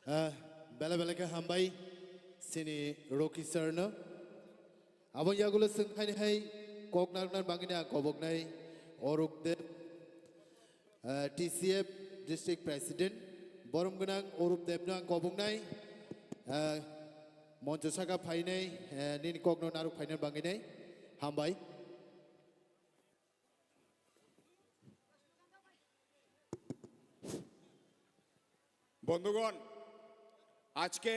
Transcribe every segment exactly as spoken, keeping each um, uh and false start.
Ah, bela bela khe hambai sini Rocky sir no. Abo yagulo swngkhaini hai kok narwkna bagwino ang koboknai Orup Deb, ah, T C F District President, borom gwnang Orup Deb no ang koboknai, ah, moncho saka phainai, ah, nini kokno narwk phainai bagwinai hambai. বন্ধুগণ, আজকে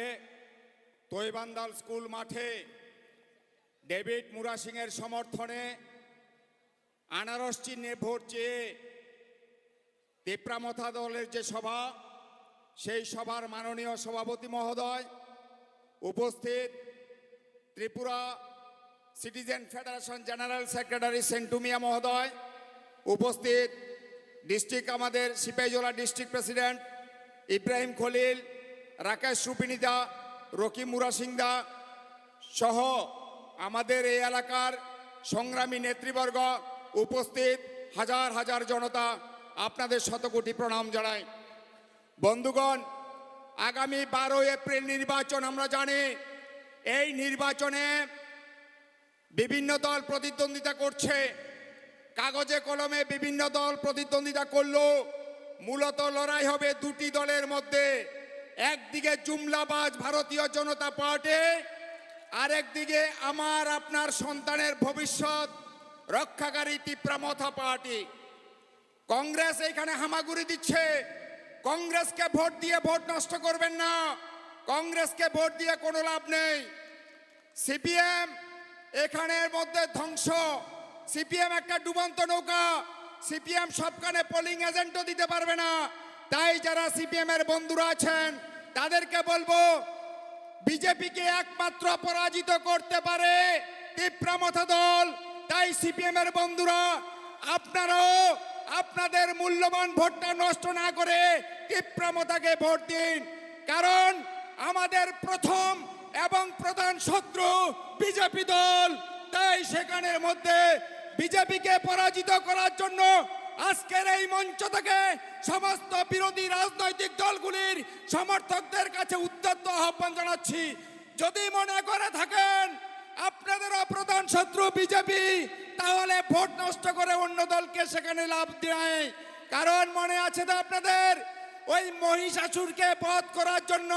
তৈবান্দাল স্কুল মাঠে ডেভিড মুরা সিংয়ের সমর্থনে আনারস চিহ্নে ভোট চেয়ে তিপ্রা মথা দলের যে সভা, সেই সভার মাননীয় সভাপতি মহোদয়, উপস্থিত Tripura citizen federation general secretary Sentu Mia মহোদয়, উপস্থিত ডিস্ট্রিক্ট, আমাদের সিপাহীজলা ডিস্ট্রিক্ট প্রেসিডেন্ট ইব্রাহিম খলিল, রাকেশ রুপিনিদা, রকি মুরা সিংদা সহ আমাদের এই এলাকার সংগ্রামী নেতৃবর্গ, উপস্থিত হাজার হাজার জনতা, আপনাদের শতকোটি প্রণাম জানাই। বন্ধুগণ, আগামী বারো এপ্রিল নির্বাচন, আমরা জানি এই নির্বাচনে বিভিন্ন দল প্রতিদ্বন্দ্বিতা করছে। কাগজে কলমে বিভিন্ন দল প্রতিদ্বন্দ্বিতা করলেও মূলত লড়াই হবে দুটি দলের মধ্যে। একদিকে জুমলাবাজ ভারতীয় জনতা পার্টি, আরেকদিকে আমার আপনার সন্তানের ভবিষ্যৎ রক্ষাকারী তিপ্রা মথা পার্টি। কংগ্রেস এইখানে হামাগুড়ি দিচ্ছে। কংগ্রেসকে ভোট দিয়ে ভোট নষ্ট করবেন না। কংগ্রেসকে ভোট দিয়ে কোনো লাভ নেই। সিপিএম এখানের মধ্যে ধ্বংস। সিপিএম একটা ডুবন্ত নৌকা। সিপিএম সবখানে পোলিং এজেন্টও দিতে পারবে না। তাই যারা সিপিএম এর বন্ধুরা আছেন, তাদেরকে বলবো, বিজেপিকে একমাত্র পরাজিত করতে পারে তিপ্রা মথা দল। তাই সিপিএম এর বন্ধুরা, আপনারাও আপনাদের মূল্যবান ভোটটা নষ্ট না করে তিপ্রা মথাকে ভোট দিন, কারণ আমাদের প্রথম এবং প্রধান শত্রু বিজেপি দল। তাই সেখানের মধ্যে বিজেপিকে পরাজিত করার জন্য আজকের এই মঞ্চ থেকে সমস্ত বিরোধী রাজনৈতিক দলগুলির সমর্থকদের কাছে উদ্যত আহ্বান জানাচ্ছি, যদি মনে করে থাকেন আপনাদেরও প্রধান শত্রু বিজেপি, তাহলে ভোট নষ্ট করে অন্য দলকে সেখানে লাভ দেয়। কারণ মনে আছে তো আপনাদের, ওই মহিষাসুরকে বধ করার জন্য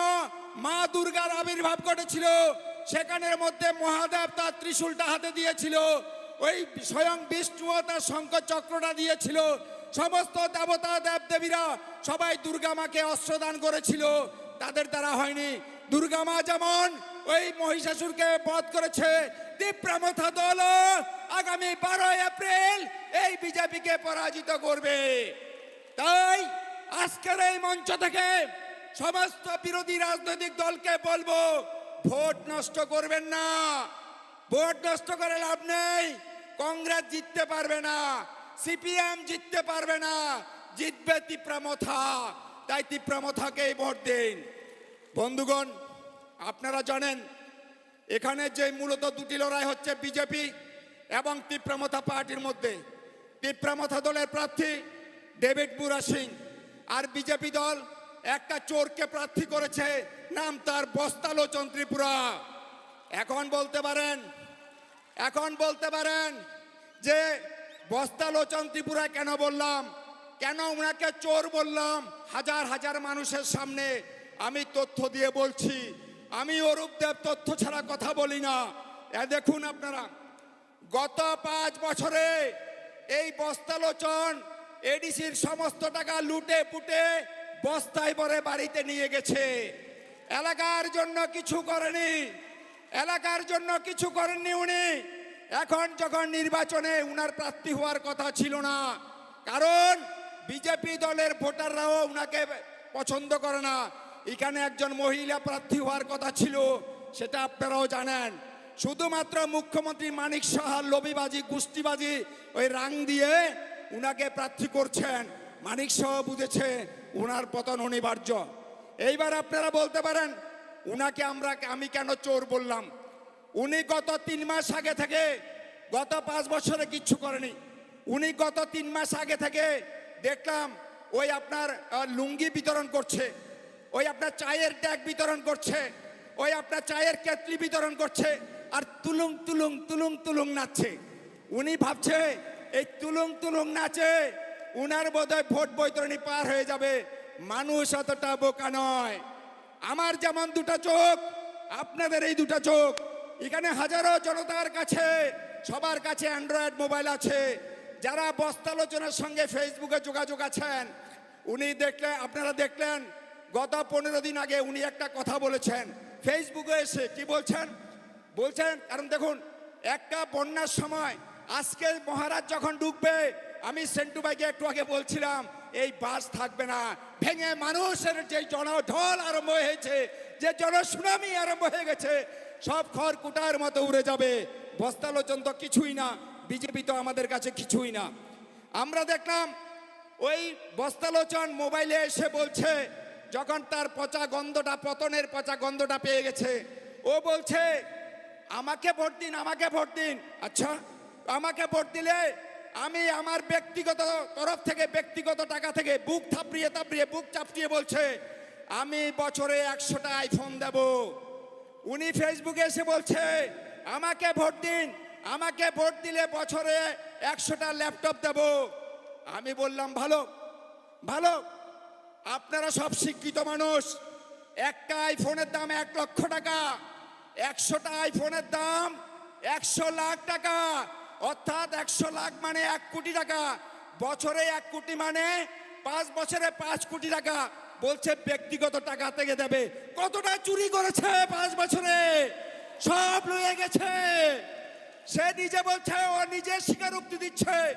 মা দুর্গার আবির্ভাব ঘটেছিল। সেখানের মধ্যে মহাদেব তার ত্রিশূলটা হাতে দিয়েছিল, ওই স্বয়ং বিষ্ণুও তার শঙ্খ চক্রটা দিয়েছিল। সমস্ত দেবতা দেবদেবীরা সবাই দুর্গা মাকে অস্ত্র দান করেছিল, তাদের দ্বারা হয়নি। দুর্গা মা যেমন ওই মহিষাসুরকে বধ করেছে, তিপ্রা মথা দল আগামী বারোই এপ্রিল এই বিজেপিকে পরাজিত করবে। তাই আজকের এই মঞ্চ থেকে সমস্ত বিরোধী রাজনৈতিক দলকে বলবো, ভোট নষ্ট করবেন না। ভোট নষ্ট করে লাভ নেই। কংগ্রেস জিততে পারবে না, সিপিএম জিততে পারবে না, জিতবে তিপ্রা মথা। তাই তিপ্রা মথাকেই ভোট দিন। বন্ধুগণ, আপনারা জানেন, এখানে যে মূলত দুটি লড়াই হচ্ছে বিজেপি এবং তিপ্রা মথা পার্টির মধ্যে। তিপ্রা মথা দলের প্রার্থী ডেভিড মুরা সিং, আর বিজেপি দল একটা চোরকে প্রার্থী করেছে, নাম তার বস্তালোচন ত্রিপুরা। এখন বলতে পারেন, এখন বলতে পারেন যে বস্তালোচন ত্রিপুরা কেন বললাম, কেন ওনাকে চোর বললাম? হাজার হাজার মানুষের সামনে আমি তথ্য দিয়ে বলছি, আমি অরূপ দেব তথ্য ছাড়া কথা বলি না। এ দেখুন আপনারা, গত পাঁচ বছরে এই বস্তালোচন এডিসির সমস্ত টাকা লুটে পুটে বস্তায় ভরে বাড়িতে নিয়ে গেছে। এলাকার জন্য কিছু করেনি, এলাকার জন্য কিছু করেননি উনি। এখন যখন নির্বাচনে উনার প্রার্থী হওয়ার কথা ছিল না, কারণ বিজেপি দলের ভোটাররাও উনাকে পছন্দ করে না। এখানে একজন মহিলা প্রার্থী হওয়ার কথা ছিল, সেটা আপনারাও জানেন। শুধুমাত্র মুখ্যমন্ত্রী মানিক সাহার লবিবাজি, গোষ্ঠীবাজি, ওই রাং দিয়ে উনাকে প্রার্থী করছেন। মানিক সাহা বুঝেছে উনার পতন অনিবার্য। এইবার আপনারা বলতে পারেন, উনাকে আমরা, আমি কেন চোর বললাম? উনি গত তিন মাস আগে থেকে, গত পাঁচ বছরে কিচ্ছু করেনি। উনি গত তিন মাস আগে থেকে দেখলাম ওই আপনার, আহ, লুঙ্গি বিতরণ করছে। ওই আপনার চায়ের ডেক বিতরণ করছে, ওই আপনার চায়ের কেটলি বিতরণ করছে, আর তুলুং তুলুং তুলুং তুলুং নাচছে। উনি ভাবছে এই তুলুং তুলুং নাচে উনার বোধহয় ভোট বৈতরণী পার হয়ে যাবে। মানুষ অতটা বোকা নয়। আমার যেমন দুটো চোখ, আপনাদের এই দুটো চোখ। এখানে হাজারো জনতার কাছে, সবার কাছে অ্যান্ড্রয়েড মোবাইল আছে। যারা বস্তালোচনার সঙ্গে ফেসবুকে যোগাযোগ আছেন, উনি দেখলে, আপনারা দেখলেন, গত পনেরো দিন আগে উনি একটা কথা বলেছেন ফেসবুকে এসে। কি বলছেন? বলছেন, কারণ দেখুন, একটা বন্যার সময় আজকে মহারাজ যখন ডুববে, আমি সেন্টু ভাইকে একটু আগে বলছিলাম, এই বাস থাকবে না, ভেঙে মানুষের যে জন-, ঢল আরম্ভ হয়েছে, যে জনসুনামি আরম্ভ হয়ে গেছে, সব খড়কুটার মতো উড়ে যাবে। বস্তালোচন তো কিছুই না, বিজেপি তো আমাদের কাছে কিছুই না। আমরা দেখলাম ওই বস্তালোচন মোবাইলে এসে বলছে, যখন তার পচা গন্ধটা, পতনের পচা গন্ধটা পেয়ে গেছে, ও বলছে, "আমাকে ভোট দিন, আমাকে ভোট দিন।" আচ্ছা, আমাকে ভোট দিলে আমি আমার ব্যক্তিগত তরফ থেকে, ব্যক্তিগত টাকা থেকে বুক থাপড়িয়ে থাপড়িয়ে, বুক চাপড়িয়ে বলছে, "আমি বছরে একশোটা আইফোন দেব।" উনি ফেসবুকে এসে বলছে, "আমাকে ভোট দিন, আমাকে ভোট দিলে বছরে একশোটা ল্যাপটপ দেব।" আমি বললাম, "ভালো, ভালো, আপনারা সব শিক্ষিত মানুষ, একটা আইফোনের দাম এক লক্ষ টাকা, একশোটা আইফোনের দাম একশো লাখ টাকা, অর্থাৎ একশো লাখ মানে এক কোটি টাকা, বছরে এক কোটি মানে পাঁচ বছরে পাঁচ কোটি টাকা।" বলছে ব্যক্তিগত টাকা থেকে দেবে। কতটা চুরি করেছে পাঁচ বছরে? সব লয়ে গেছে। সে নিজে বলছে, ও নিজে স্বীকারোক্তি দিচ্ছে,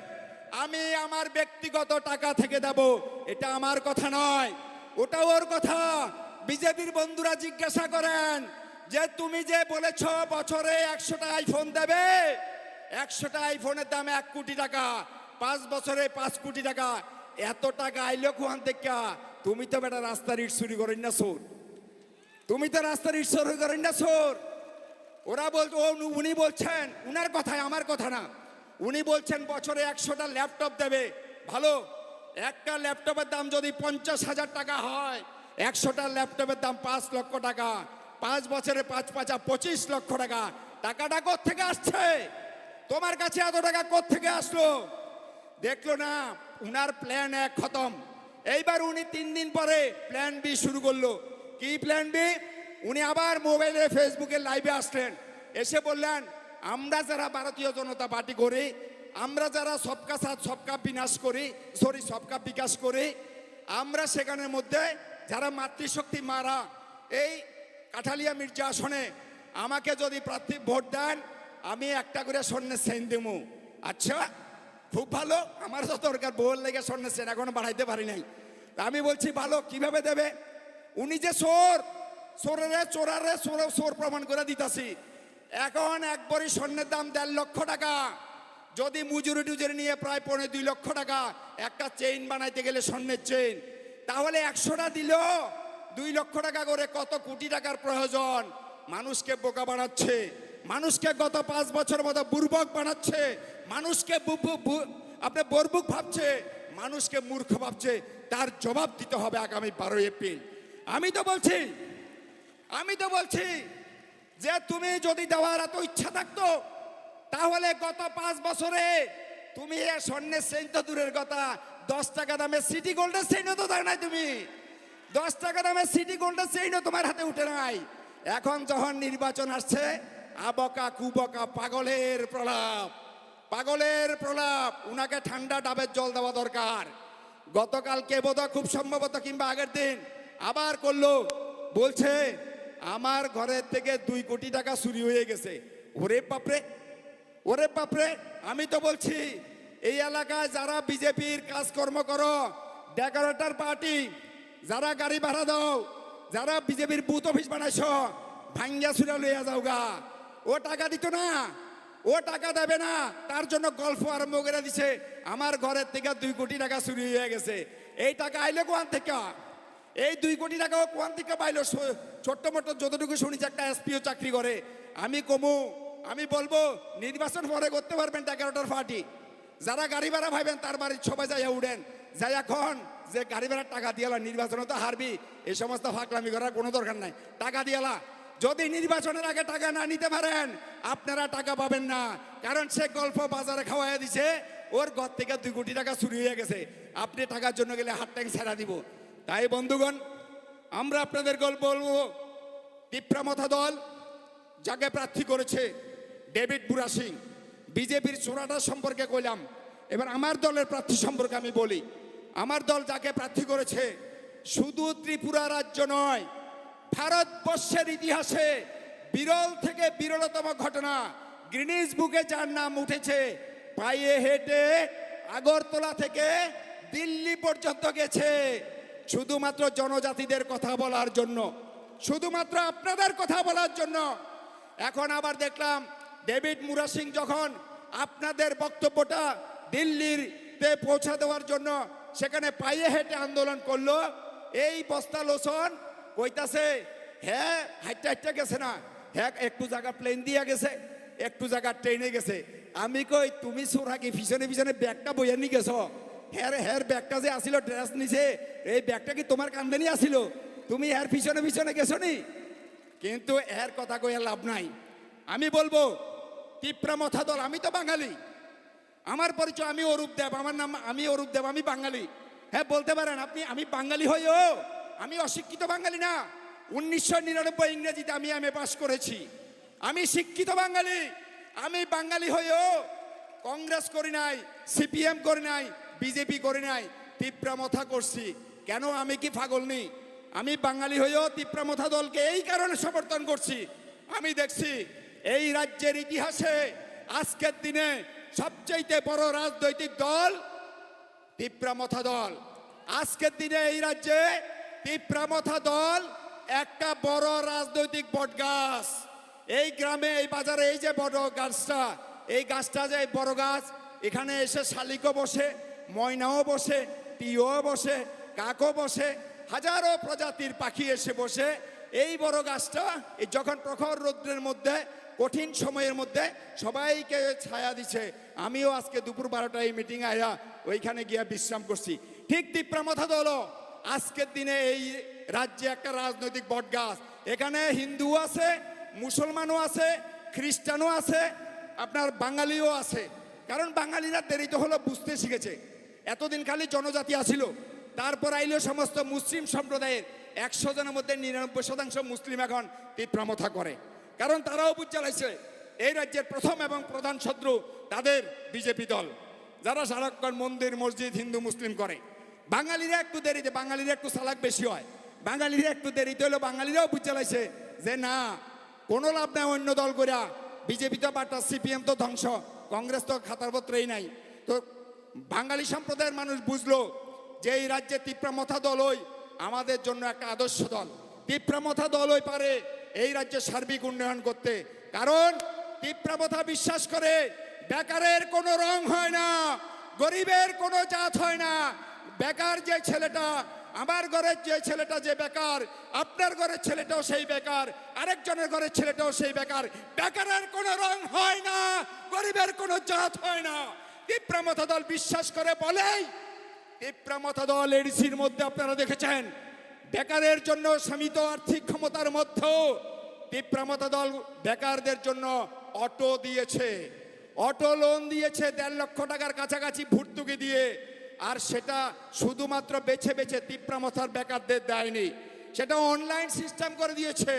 "আমি আমার ব্যক্তিগত টাকা থেকে দেব।" এটা আমার কথা নয়, ওটা ওর কথা। বিজেপির বন্ধুরা জিজ্ঞাসা করেন যে, "তুমি যে বলেছ বছরে একশোটা আইফোন দেবে, একশোটা আইফোনের দাম এক কোটি টাকা, পাঁচ বছরে পাঁচ কোটি টাকা, এত টাকা আইলো কোহান থেকে? তুমি তো বেটা রাস্তার ইট চুরি করেন না চোর।" তুমি তো রাস্তার ইট চুরি করেন না চোর। ওরা বল-, ও উনি, উনি বলছেন, উনার কথায়, আমার কথা না, উনি বলছেন বছরে একশোটা ল্যাপটপ দেবে। ভালো, একটা ল্যাপটপের দাম যদি পঞ্চাশ হাজার টাকা হয়, একশোটা ল্যাপটপের দাম পাঁচ লক্ষ টাকা, পাঁচ বছরে পাঁচ পাঁচা পঁচিশ লক্ষ টাকা। টাকাটা কোত্থেকে আসছে? তোমার কাছে এত টাকা কোত্থেকে আসলো? দেখলো না, উনার প্ল্যান এক খতম। এইবার উনি তিন দিন পরে প্ল্যান বি শুরু করলো। কি প্ল্যান বি? উনি আবার মোবাইলে, ফেসবুকে লাইভে আসলেন, এসে বললেন, "আমরা যারা ভারতীয় জনতা পার্টি করি, আমরা যারা সবকা সাথ সবকা বিনাশ করি, সরি, সবকা বিকাশ করি, আমরা সেখানের মধ্যে যারা মাতৃশক্তি মারা, এই কাঠালিয়া মির্জা আসনে আমাকে যদি প্রার্থী ভোট দেন, আমি একটা করে স্বর্ণের চেইন দেবো।" আচ্ছা, খুব ভালো, আমার তো দরকার, বউর লেগে স্বর্ণের চেইন এখনো বানাইতে পারি নাই। তা আমি বলছি, "ভালো, কিভাবে দেবে?" উনি যে চোর, চোরেরে চোরারে চোর, চোর প্রমাণ করে দিতাছি। এখন এক ভরি স্বর্ণের দাম দেড় লক্ষ টাকা, যদি মজুরি টুজুরি নিয়ে প্রায় পৌনে দুই লক্ষ টাকা একটা চেইন বানাইতে গেলে, স্বর্ণের চেইন, তাহলে একশোটা দিলেও দুই লক্ষ টাকা করে কত কোটি টাকার প্রয়োজন। মানুষকে বোকা বানাচ্ছে, মানুষকে গত পাঁচ বছর মতো বুর্বক বানাচ্ছে, মানুষকে বু-, বু-, বু-, আপনি বর্বুক ভাবছে, মানুষকে মূর্খ ভাবছে। তার জবাব দিতে হবে আগামী বারোই এপ্রিল। আমি তো বলছি, আমি তো বলছি যে তুমি যদি দেওয়ার এত ইচ্ছা থাকতো, তাহলে গত পাঁচ বছরে তুমি এ স্বর্ণের চেইন তো দূরের কথা, দশ টাকা দামে সিটি গোল্ডের চেইনও তো দাও নাই তুমি। দশ টাকা দামে সিটি গোল্ডের চেইনও তোমার হাতে উঠে নাই। এখন যখন নির্বাচন আসছে, আবকা কুবকা পাগলের প্রলাপ, পাগলের প্রলাপ। উনাকে ঠান্ডা ডাবের জল দেওয়া দরকার। গতকালকে বোধহয়, খুব সম্ভবত কিংবা আগের দিন আবার করলো, বলছে, "আমার ঘরের থেকে দুই কোটি টাকা চুরি হয়ে গেছে।" ওরে বাপরে, ওরে বাপরে। আমি তো বলছি, এই এলাকায় যারা বিজেপির কাজকর্ম করো, ডেকোরেটর পার্টি, যারা গাড়ি ভাড়া দাও, যারা বিজেপির বুথ অফিস বানাইছো, ভাঙ্গা চুরা লইয়া যাওগা। ও টাকা দিত না, ও টাকা দেবে না, তার জন্য গল্প আরম্ভ করে দিছে, "আমার ঘরের থেকে দুই কোটি টাকা চুরি হয়ে গেছে।" এই টাকা আইলে কোয়ান থেকে? এই দুই কোটি টাকাও কোয়ান থেকে পাইলো? ছো-, ছোট্ট মোটো যতটুকু শুনেছি, একটা এসপিও চাকরি করে। আমি কমু, আমি বলবো, নির্বাচন পরে করতে পারবেন ডেকোরেটর পার্টি। যারা গাড়ি ভাড়া পাইবেন, তার বাড়ির সবাই যাইয়া উঠেন। যাই এখন যে গাড়ি ভাড়া টাকা দিয়ালা, নির্বাচনে তো হারবি, এই সমস্ত ফাকলামি করার কোনো দরকার নাই। টাকা দিয়ালা, যদি নির্বাচনের আগে টাকা না নিতে পারেন, আপনারা টাকা পাবেন না। কারণ সে গল্প বাজারে খাওয়াইয়া দিছে, ওর ঘর থেকে দুই কোটি টাকা চুরি হয়ে গেছে। আপনি টাকার জন্য গেলে হাত ট্যাং ছেড়া দিব। তাই বন্ধুগণ, আমরা আপনাদের গল্প বলবো। তিপ্রা মথা দল যাকে প্রার্থী করেছে, ডেভিড মুরা সিং, বিজেপির চোরাটা সম্পর্কে কইলাম। এবার আমার দলের প্রার্থী সম্পর্কে আমি বলি। আমার দল যাকে প্রার্থী করেছে, শুধু ত্রিপুরা রাজ্য নয়, ভারতবর্ষের ইতিহাসে বিরল থেকে বিরলতম ঘটনা। গ্রিনিস বুকে যার নাম উঠেছে, পায়ে হেঁটে আগরতলা থেকে দিল্লি পর্যন্ত গেছে, শুধুমাত্র জনজাতিদের কথা বলার জন্য, শুধুমাত্র আপনাদের কথা বলার জন্য। এখন আবার দেখলাম, ডেভিড মুরা সিং যখন আপনাদের বক্তব্যটা দিল্লিতে পৌঁছা দেওয়ার জন্য সেখানে পায়ে হেঁটে আন্দোলন করলো, এই বস্তা লোচন কইতাছে, হ্যাঁ, হাইট্টা হাইট্টা গেছে না, হ্যাঁ, একটু জায়গা প্লেন দিয়া গেছে, একটু জায়গা ট্রেনে গেছে। আমি কই, তুমি সুরাকি পিছনে পিছনে ব্যাগটা বইয়া নি গেছো? হের, হের ব্যাগটা যে আসিল, ড্রেস নিছে, এই ব্যাগটা কি তোমার কান্দে নি আসিল? তুমি হের পিছনে পিছনে গেছো নি? কিন্তু এর কথা কইয়া লাভ নাই। আমি বলবো, তিপ্রা মথা দল, আমি তো বাঙালি। আমার পরিচয়, আমি অরূপ দেব, আমার নাম, আমি অরূপ দেব, আমি বাঙালি। হ্যাঁ, বলতে পারেন আপনি, আমি বাঙালি হয়েও আমি অশিক্ষিত বাঙালি না। উনিশশো নিরানব্বই ইংরেজিতে আমি এমএ পাস করেছি। আমি শিক্ষিত বাঙালি, আমি বাঙালি হয়েও কংগ্রেস করি নাই, সিপিএম করি নাই, বিজেপি করি নাই, তিপ্রা মথা করছি। কেন, আমি কি পাগল নি? আমি বাঙালি হয়েও তিপ্রা মথা দলকে এই কারণে সমর্থন করছি। আমি দেখছি এই রাজ্যের ইতিহাসে আজকের দিনে সবচাইতে বড় রাজনৈতিক দল তিপ্রা মথা দল। আজকের দিনে এই রাজ্যে তিপ্রা মথা দল একটা বড় রাজনৈতিক বটগাছ। এই গ্রামে, এই বাজারে এই যে বড় গাছটা, এই গাছটা যে বড় গাছ, এখানে এসে শালিকও বসে, ময়নাও বসে, টিও বসে, কাকও বসে, হাজারো প্রজাতির পাখি এসে বসে। এই বড় গাছটা এই যখন প্রখর রৌদ্রের মধ্যে, কঠিন সময়ের মধ্যে সবাইকে ছায়া দিছে। আমিও আজকে দুপুর বারোটায় এই মিটিং আয়া ওইখানে গিয়া বিশ্রাম করছি। ঠিক তিপ্রা মথা দল আজকের দিনে এই রাজ্যে একটা রাজনৈতিক বটগাছ। এখানে হিন্দুও আছে, মুসলমানও আছে, খ্রিস্টানও আছে, আপনার বাঙালিও আছে। কারণ বাঙালিরা দেরিতে হলো বুঝতে শিখেছে। এতদিন খালি জনজাতি আছিল, তারপর আইলো সমস্ত মুসলিম সম্প্রদায়ের। একশো জনের মধ্যে নিরানব্বই শতাংশ মুসলিম এখন তিপ্রা মথা করে। কারণ তারাও বুঝে লাইছে এই রাজ্যের প্রথম এবং প্রধান শত্রু তাদের বিজেপি দল, যারা সারাক্ষণ মন্দির মসজিদ হিন্দু মুসলিম করে। বাঙালিরা একটু দেরিতে, বাঙালিরা একটু চালাক বেশি হয়। বাঙালিরা একটু দেরিতে হলো, বাঙালিরাও বুঝে লাইছে যে না, কোনো লাভ নাই অন্য দল করিয়া। বিজেপি তো বাটা, সিপিএম তো ধ্বংস, কংগ্রেস তো খাতার পত্রেই নাই। তো বাঙালি সম্প্রদায়ের মানুষ বুঝলো যে এই রাজ্যে তিপ্রা মথা দলই আমাদের জন্য একটা আদর্শ দল। তিপ্রা মথা দলই পারে এই রাজ্যের সার্বিক উন্নয়ন করতে। কারণ তিপ্রা মথা বিশ্বাস করে বেকারের কোনো রং হয় না, গরিবের কোনো জাত হয় না। বেকার যে ছেলেটা, আমার ঘরের যে ছেলেটা যে বেকার, আপনার ঘরের ছেলেটাও সেই বেকার, আরেকজনের ঘরের ছেলেটাও সেই বেকার। বেকারের কোনো রং হয় না, গরিবের কোনো জাত হয় না। তিপ্রা মথা দল বিশ্বাস করে বলেই তিপ্রা মথা দল এডিসির মধ্যে আপনারা দেখেছেন, বেকারের জন্য সীমিত আর্থিক ক্ষমতার মধ্যেও তিপ্রা মথা দল বেকারদের জন্য অটো দিয়েছে, অটো লোন দিয়েছে দেড় লক্ষ টাকার কাছাকাছি ভর্তুকি দিয়ে। আর সেটা শুধুমাত্র বেছে বেছে তিপ্রা মথার বেকারদের দেয়নি, সেটা অনলাইন সিস্টেম করে দিয়েছে,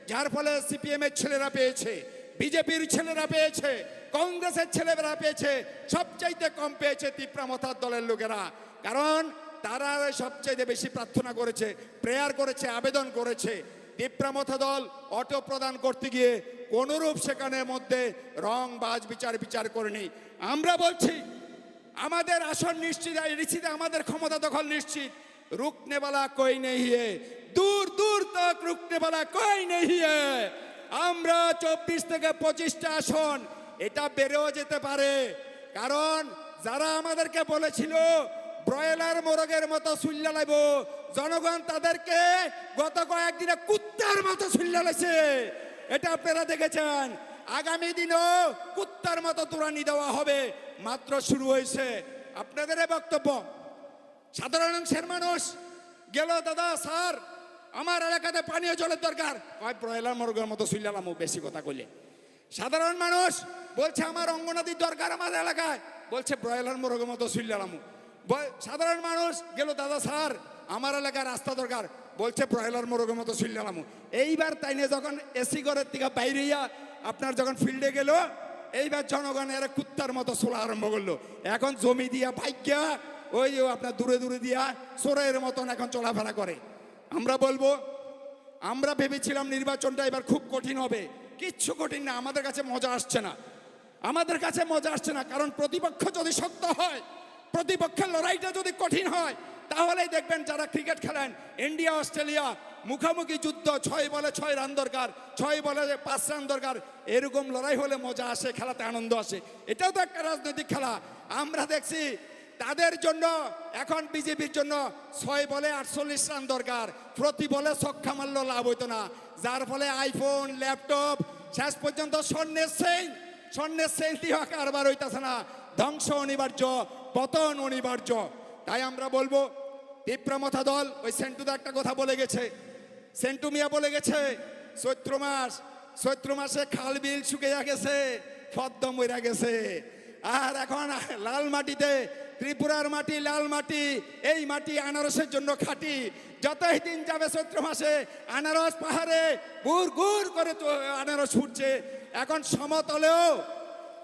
যার ফলে সিপিএম এর ছেলেরা পেয়েছে, বিজেপির ছেলেরা পেয়েছে, কংগ্রেসের ছেলেরা পেয়েছে, সবচাইতে কম পেয়েছে তিপ্রা মথার দলের লোকেরা। কারণ তারা সবচাইতে বেশি প্রার্থনা করেছে, প্রেয়ার করেছে, আবেদন করেছে। তিপ্রা মথা দল অটো প্রদান করতে গিয়ে কোনোরূপ সেখানে মধ্যে রং বাজ বিচার বিচার করেনি। আমরা বলছি, আমাদের আসন নিশ্চিত, এই ঋষিতে আমাদের ক্ষমতা দখল নিশ্চিত। रुकने वाला कोई नहीं है, दूर दूर तक रुकने वाला कोई नहीं है। আমরা চব্বিশ থেকে পঁচিশটা আসন, এটা বেড়েও যেতে পারে। কারণ যারা আমাদেরকে বলেছিল ব্রয়লার মোরগের মতো সুল্লা লাইব জনগণ, তাদেরকে গত কয়েকদিনে কুত্তার মতো সুল্লা লাইছে, এটা আপনারা দেখেছেন। আগামী দিনও কুত্তার মতো তোড়ানি দেওয়া হবে। মাত্র শুরু হয়েছে আপনাদের এই বক্তব্য। সাধারণ অংশের মানুষ গেল, "দাদা, স্যার, আমার এলাকাতে পানীয় জলের দরকার।" কয়, "ব্রয়লার মুরগের মতো সুইলালামু, বেশি কথা কইলে।" সাধারণ মানুষ বলছে, "আমার অঙ্গনাদির দরকার আমার এলাকায়।" বলছে, "ব্রয়লার মুরগের মতো সুইলালামু।" বল-, সাধারণ মানুষ গেল, "দাদা, স্যার, আমার এলাকায় রাস্তা দরকার।" বলছে, "ব্রয়লার মুরগের মতো সুইলালামু।" এইবার তাইনে যখন এসি ঘরের থেকে বাইরে ইয়া আপনার যখন ফিল্ডে গেল, এইবার জনগণ এরা কুত্তার মতো চলা আরম্ভ করলো। এখন জমি দিয়া ভাগ্যা ওই যে আপনার দূরে দূরে দিয়া চোরের মতন এখন চলাফেরা করে। আমরা বলবো, আমরা ভেবেছিলাম নির্বাচনটা এবার খুব কঠিন হবে, কিচ্ছু কঠিন না, আমাদের কাছে মজা আসছে না। আমাদের কাছে মজা আসছে না, কারণ প্রতিপক্ষ যদি শক্ত হয়, প্রতিপক্ষের লড়াইটা যদি কঠিন হয়, তাহলেই দেখবেন যারা ক্রিকেট খেলেন, ইন্ডিয়া অস্ট্রেলিয়া মুখামুখি যুদ্ধ, ছয় বলে ছয় রান দরকার, ছয় বলে পাঁচ রান দরকার, এরকম লড়াই হলে মজা আসে, খেলাতে আনন্দ আসে। এটাও তো একটা রাজনৈতিক খেলা। আমরা দেখছি তাদের জন্য এখন বিজেপির জন্য ছয় বলে আটচল্লিশ রান দরকার, প্রতি বলে ছক্কা মারলেও লাভ হইতো না, যার ফলে আইফোন, ল্যাপটপ, শেষ পর্যন্ত স্বর্ণের চেইন, স্বর্ণের চেইন দিয়ে কারবার হইতাছে না। ধ্বংস অনিবার্য, পতন অনিবার্য। তাই আমরা বলবো, তিপ্রা মথা দল, ওই সেন্টুদা একটা কথা বলে গেছে, সেন্টু মিয়া বলে গেছে, চৈত্র মাস, চৈত্র মাসে খাল বিল শুকিয়ে গেছে, পদ্ম মরে গেছে। আর এখন লাল মাটিতে, ত্রিপুরার মাটি লাল মাটি, এই মাটি আনারসের জন্য খাঁটি। যতই দিন যাবে চৈত্র মাসে আনারস পাহাড়ে গুড় গুড় করে তো আনারস ফুটছে। এখন সমতলেও,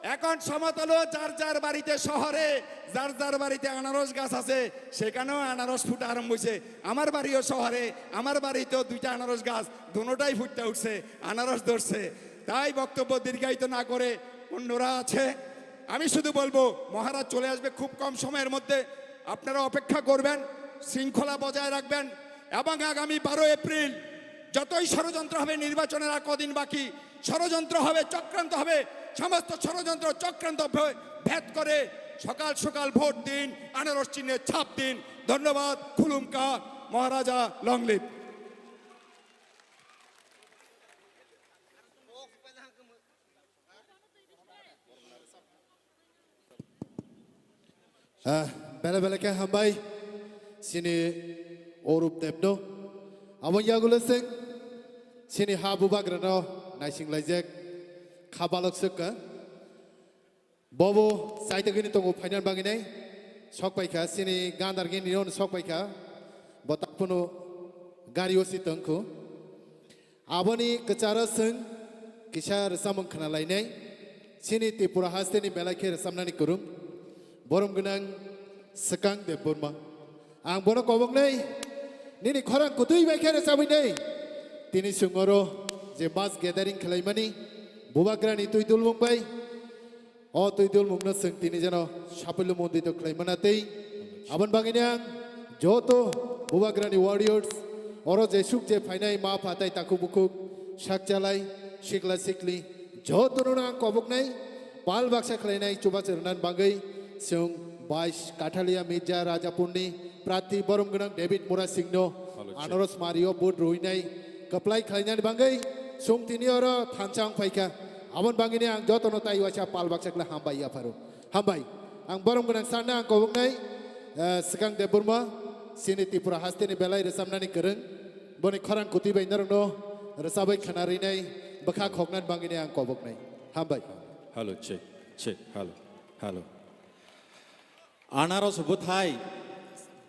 এখন সমতলেও যার যার বাড়িতে, শহরে যার যার বাড়িতে আনারস গাছ আছে, সেখানেও আনারস ফুটা আরম্ভ হয়েছে। আমার বাড়িও শহরে, আমার বাড়িতেও দুইটা আনারস গাছ, দুটোটাই ফুটতে উঠছে, আনারস ধরছে। তাই বক্তব্য দীর্ঘায়িত না করে অন্যরা আছে, আমি শুধু বলবো, মহারাজ চলে আসবে খুব কম সময়ের মধ্যে, আপনারা অপেক্ষা করবেন, শৃঙ্খলা বজায় রাখবেন এবং আগামী বারো এপ্রিল যতই ষড়যন্ত্র হবে, নির্বাচনের আর কদিন বাকি, ষড়যন্ত্র হবে, চক্রান্ত হবে, সমস্ত ষড়যন্ত্র চক্রান্ত ভে-, ভেদ করে সকাল সকাল ভোট দিন, আনারস চিহ্নে ছাপ দিন। ধন্যবাদ। খুলুমকা মহারাজা, long live। Ah, bela bela khe hambai chini Orup Debno. Abo yagulo chwng chini ha bubagrano naising laijak kha balok swkha. Bobo chaitagwini tongo phainan bagwi nai sok paikha, chini gandar gini on sok paikha. Bo tak phano gari o si tongkhu. Aboni kwcharo chwng kisa rwchapmung khna lainai. Chini Tripura hasteni belai khe rwchapnani kwrwng, borom gwnang Swkang Debbarma. Ang bono koboknai nini khorang kwtwi bai khe rwchapwi nai. Tini chwng oro je mass gathering khlaimani, bubagrani twi dulmung bai, o twi dulmungno chwng tini jeno saphilumondito khlaimana tei aboni bagwini ang joto bubagrani warriors, oro jesuk je phainai ma pha tai takhuk bukhuk, sakchalai, sikla sikli, jotono ang koboknai pal baksa khlainai chubachu rwnani bagwi chwng bais Kathalia Mirza Rajapurni prarthi borom gwnang David Murasingno Halo, check. Anaros mario vote rwinai kwplai khlainani bagwi chwng tini oro thansa wng phaikha. Aboni bagwini ang jotono tai waisa pal baksa khlai hambai yapharo. Hambai. Ang borom gwnang sarno ang koboknai, eh, Swkang Debbarma, chini Tripura hasteni belai rwchapnani kwrwng. Boni khorang kwtwi bai norokno rwchapwi khna rwnai bwkha khoknani bagwini ang koboknai. Hambai. Halo, check, check, halo, halo. Anaros bwthai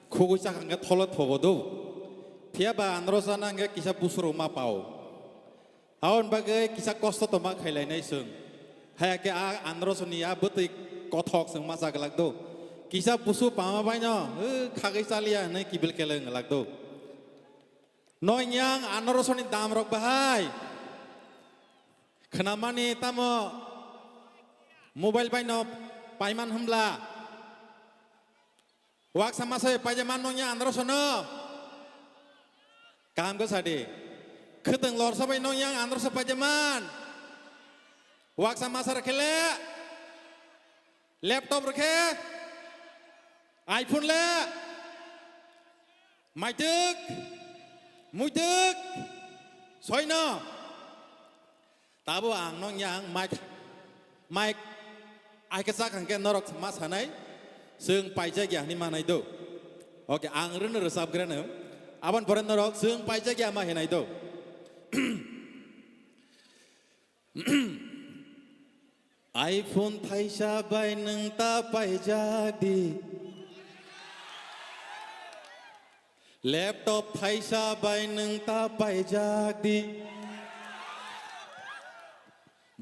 khugui chakha hwnkhe tholo thogo do. Phiya ba anaros ana hwnkhe kisa busurok ma pao. Aboni bagwi kisa kosto tongma khailainai chwng. Haya khe a anarosoni a bwtwi kothok chwng ma cha glak do. Kisa busu pama baino, "Hw, khagwi chaliya," hwnwi kibil kele wng glak do. Nong yang anarosoni dam rok bahai. Khwnamani tamo mobile baino paiman hwnbla. Waksa masa bai paijak man nong yang anarosano. Kaham khe sadi. Khwtwng lorsa bai nong yang anarosano paijak man. Waksa masa rwkhe le. Laptop rwkhe. iPhone le. Maitwk. Muitwk. Soino. Tabo ang nong yang mic, mic aike chak hangke norok ma sanai, chwng paijak ya hwnwi manai do. Okay, ang rwno rwchapgreno. Aboni pore norok chwng paijak ya ma hinai do. iPhone thaisa bai nwng ta paijak di. Laptop thaisa bai nwng ta paijak di.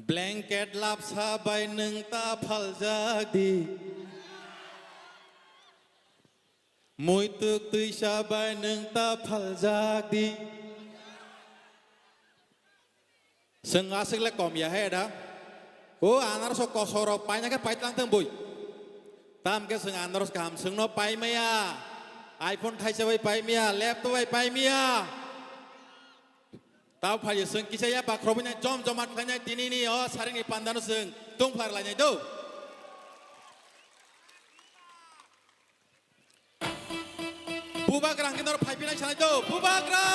Blanket lapsa bai nwng ta phaljak di. Muituk twisa bai nwng ta phaljak di. Chwng aswk le kom ya he da. O anaros o kosok rok paina khe paitlang thang bui. Tam khe chwng anaros kaham chwngno paimaya. iPhone thaisa bai paimaya, laptop bai paimaya. Tao phai chwng kisa ya bakhrobo nai jom joma khlainai tinini o saringni pandano chwng tungphar lainai do. Bubagra hwnkhe norok phaipinai sanai do, Bubagra!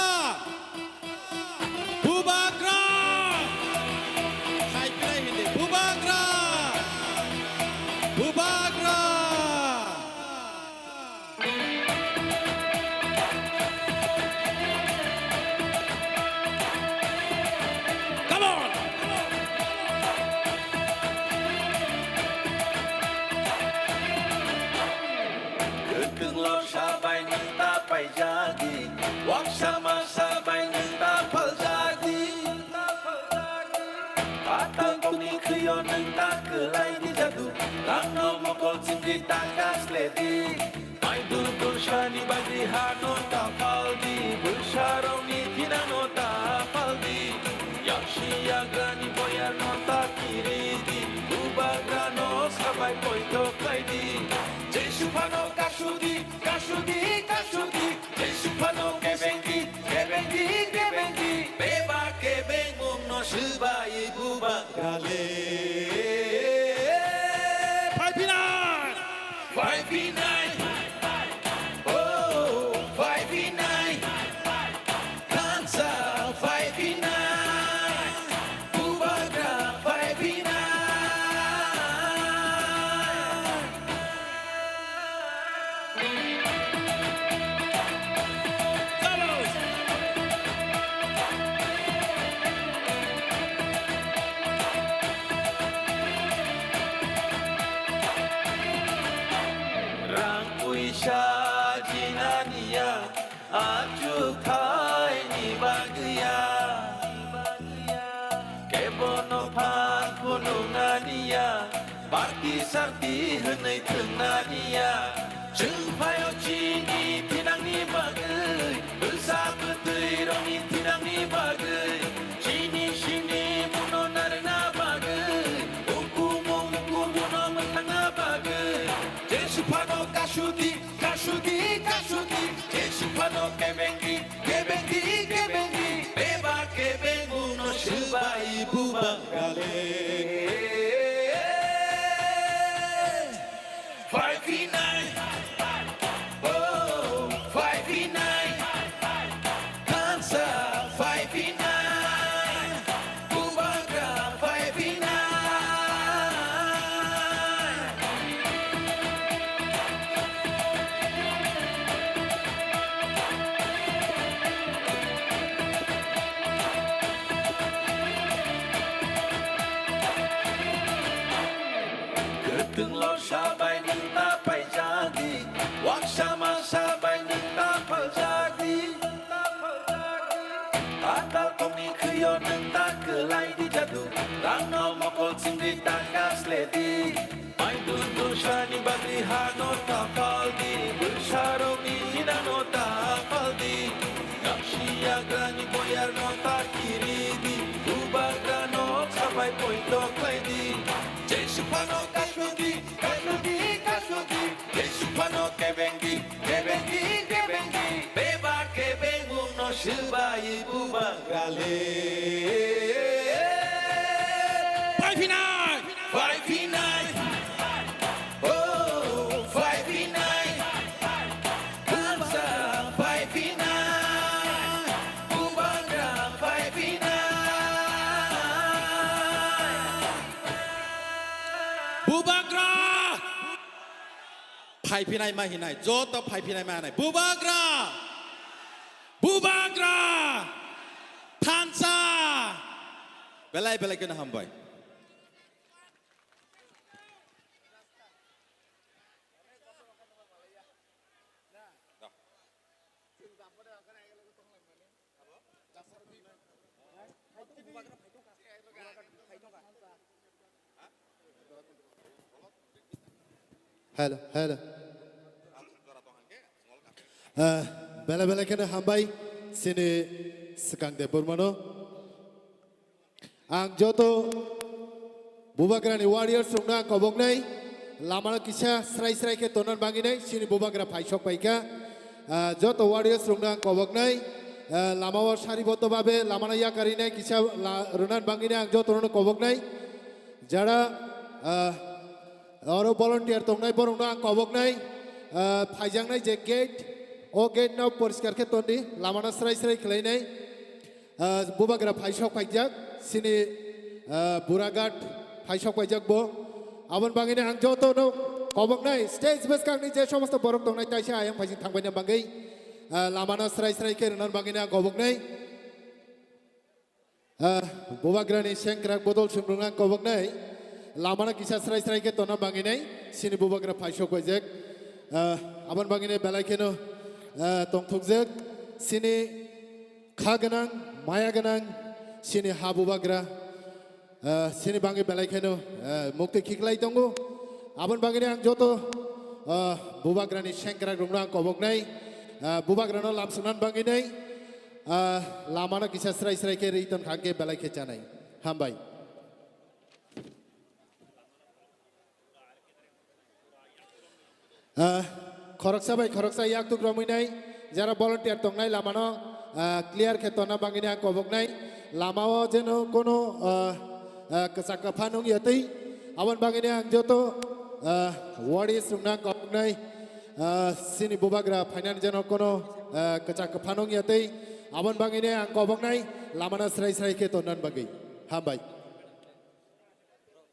Bubagra! Phaipinai hindi, Bubagra! Bubagra! Come on! Kwthwng lorsa bai nwng ta paijak di, waksa masa bai nwng ta phaljak di. Patal kokni khwio nwng ta kwlai di jadu, rangno mokol chimdi ta kasle di. Mai dur dursani bagwi hano ta phaldi, bwsarokni thinangno ta phaldi. Yaksi yagrani boyarno ta kiridi, bubagrano sabai poito khlaidi. Jesu phano kasudi, kasudi, kasudi. Jesu phano kebengdi, kebengdi, kebengdi. Beba kebengmungno swbai bubagrale. Phaiphinai! Phaiphinai! Oh, phaiphinai! Kansa phaiphinai! Bubagra phaiphinai! Rang puisa jinani ya, achukthai ni bagwi ya. Kebono phan phunuknani ya, party sarti hwnwi thwngnani ya. Chwng phaio chini thinangni bagwi, bwsa bwtwi rokni thinangni bagwi, chini simi muno narwkna bagwi, ukumung ukumuno mwthangna bagwi. Jesu phano kasudi, kasudi, kasudi, Jesu phano kebengdi, kebengdi, kebengdi, beba kebengmungno swbai bubagrale. Phaiphinai, oh, phaiphinai, kansa phaiphinai. Bubagra phaiphinai. Kwthwng lorsa bai nwng ta paijak di, waksa masa bai nwng ta phaljak di. Patal kokni khwio nwng ta kwlai di jadu, rangno mokol chimdi ta kasle di. Mai dur dursani bagwi hano ta phaldi, bwsarokni thinangno ta phaldi. Yaksi yagrani boyarno ta kiridi, bubagrano sabai poito khlaidi. Jesu phano kasudi, kasudi, kasudi, Jesu phano kebengdi, kebengdi, kebengdi, beba kebengmungno swbai bubagrale. Phaiphinai! Phaiphinai! Oh, phaiphinai! Kansa phaiphinai! Bubagra phaiphinai! Bubagra! Phaiphinai ma hinai, joto phaiphinai ma hinai. Bubagra! Bubagra! Thansa! Belai belai kheno hambai. Hello, hello. Ah, belai belai kheno hambai chini swkang de Burmano. Ang joto Bubagrani warriors rokno ang koboknai, lamano kisa srai srai khe tonna bagwi nai, chini Bubagra phaisok paikha. Ah, joto warriors rokno ang koboknai, ah, lamao sariboddo babe lamano yakarinai kisa la-, rwna bagwi nai ang joto rokno koboknai. Jara, ah, oro volunteer tongnai borokno ang koboknai, ah, phaijaknai je gate, o gate no poriskar khe tondi, lamano srai srai khlainai. Ah, Bubagra phaisok paijak, chini, ah, Buraghat phaisok paijak bo. Aboni bagwino ang jotono koboknai, stage bwskangni je somosto borok tongnai, taisa ayang phaising thangbaina bagwi, ah, lamano srai srai khe rwna bagwino ang koboknai. Ah, Bubagrani sengkrak bodol sumrungna ang koboknai, lamano kisa srai srai khe tonna bagwinai, chini Bubagra phaisok paijak. Ah, aboni bagwino belai kheno, ah, tongthokjak, chini kha gwnang, maya gwnang, chini ha Bubagra, ah, chini bagwi belai kheno, ah, mukti khiklai tongo. Aboni bagwino ang joto, ah, Bubagrani sengkrak rokno ang koboknai, ah, Bubagrano lamsokna bagwinai, ah, lamano kisa srai srai khe ri ton kha khe belai khe chanai. Hambai. Ah, khoroksa bai khoroksa yaktuk romwi nai, jara volunteer tongnai lamano, ah, clear khe tonna bagwini ang koboknai. Lamao jeno kono, ah, ah, kwchak kwpha nung yatwi. Aboni bagwini ang joto, ah, warriors rokno ang koboknai. Ah, chini Bubagra phainani jeno kono, ah, kwchak kwpha nung yatwi. Aboni bagwini ang koboknai lamano srai srai khe tonnani bagwi. Hambai.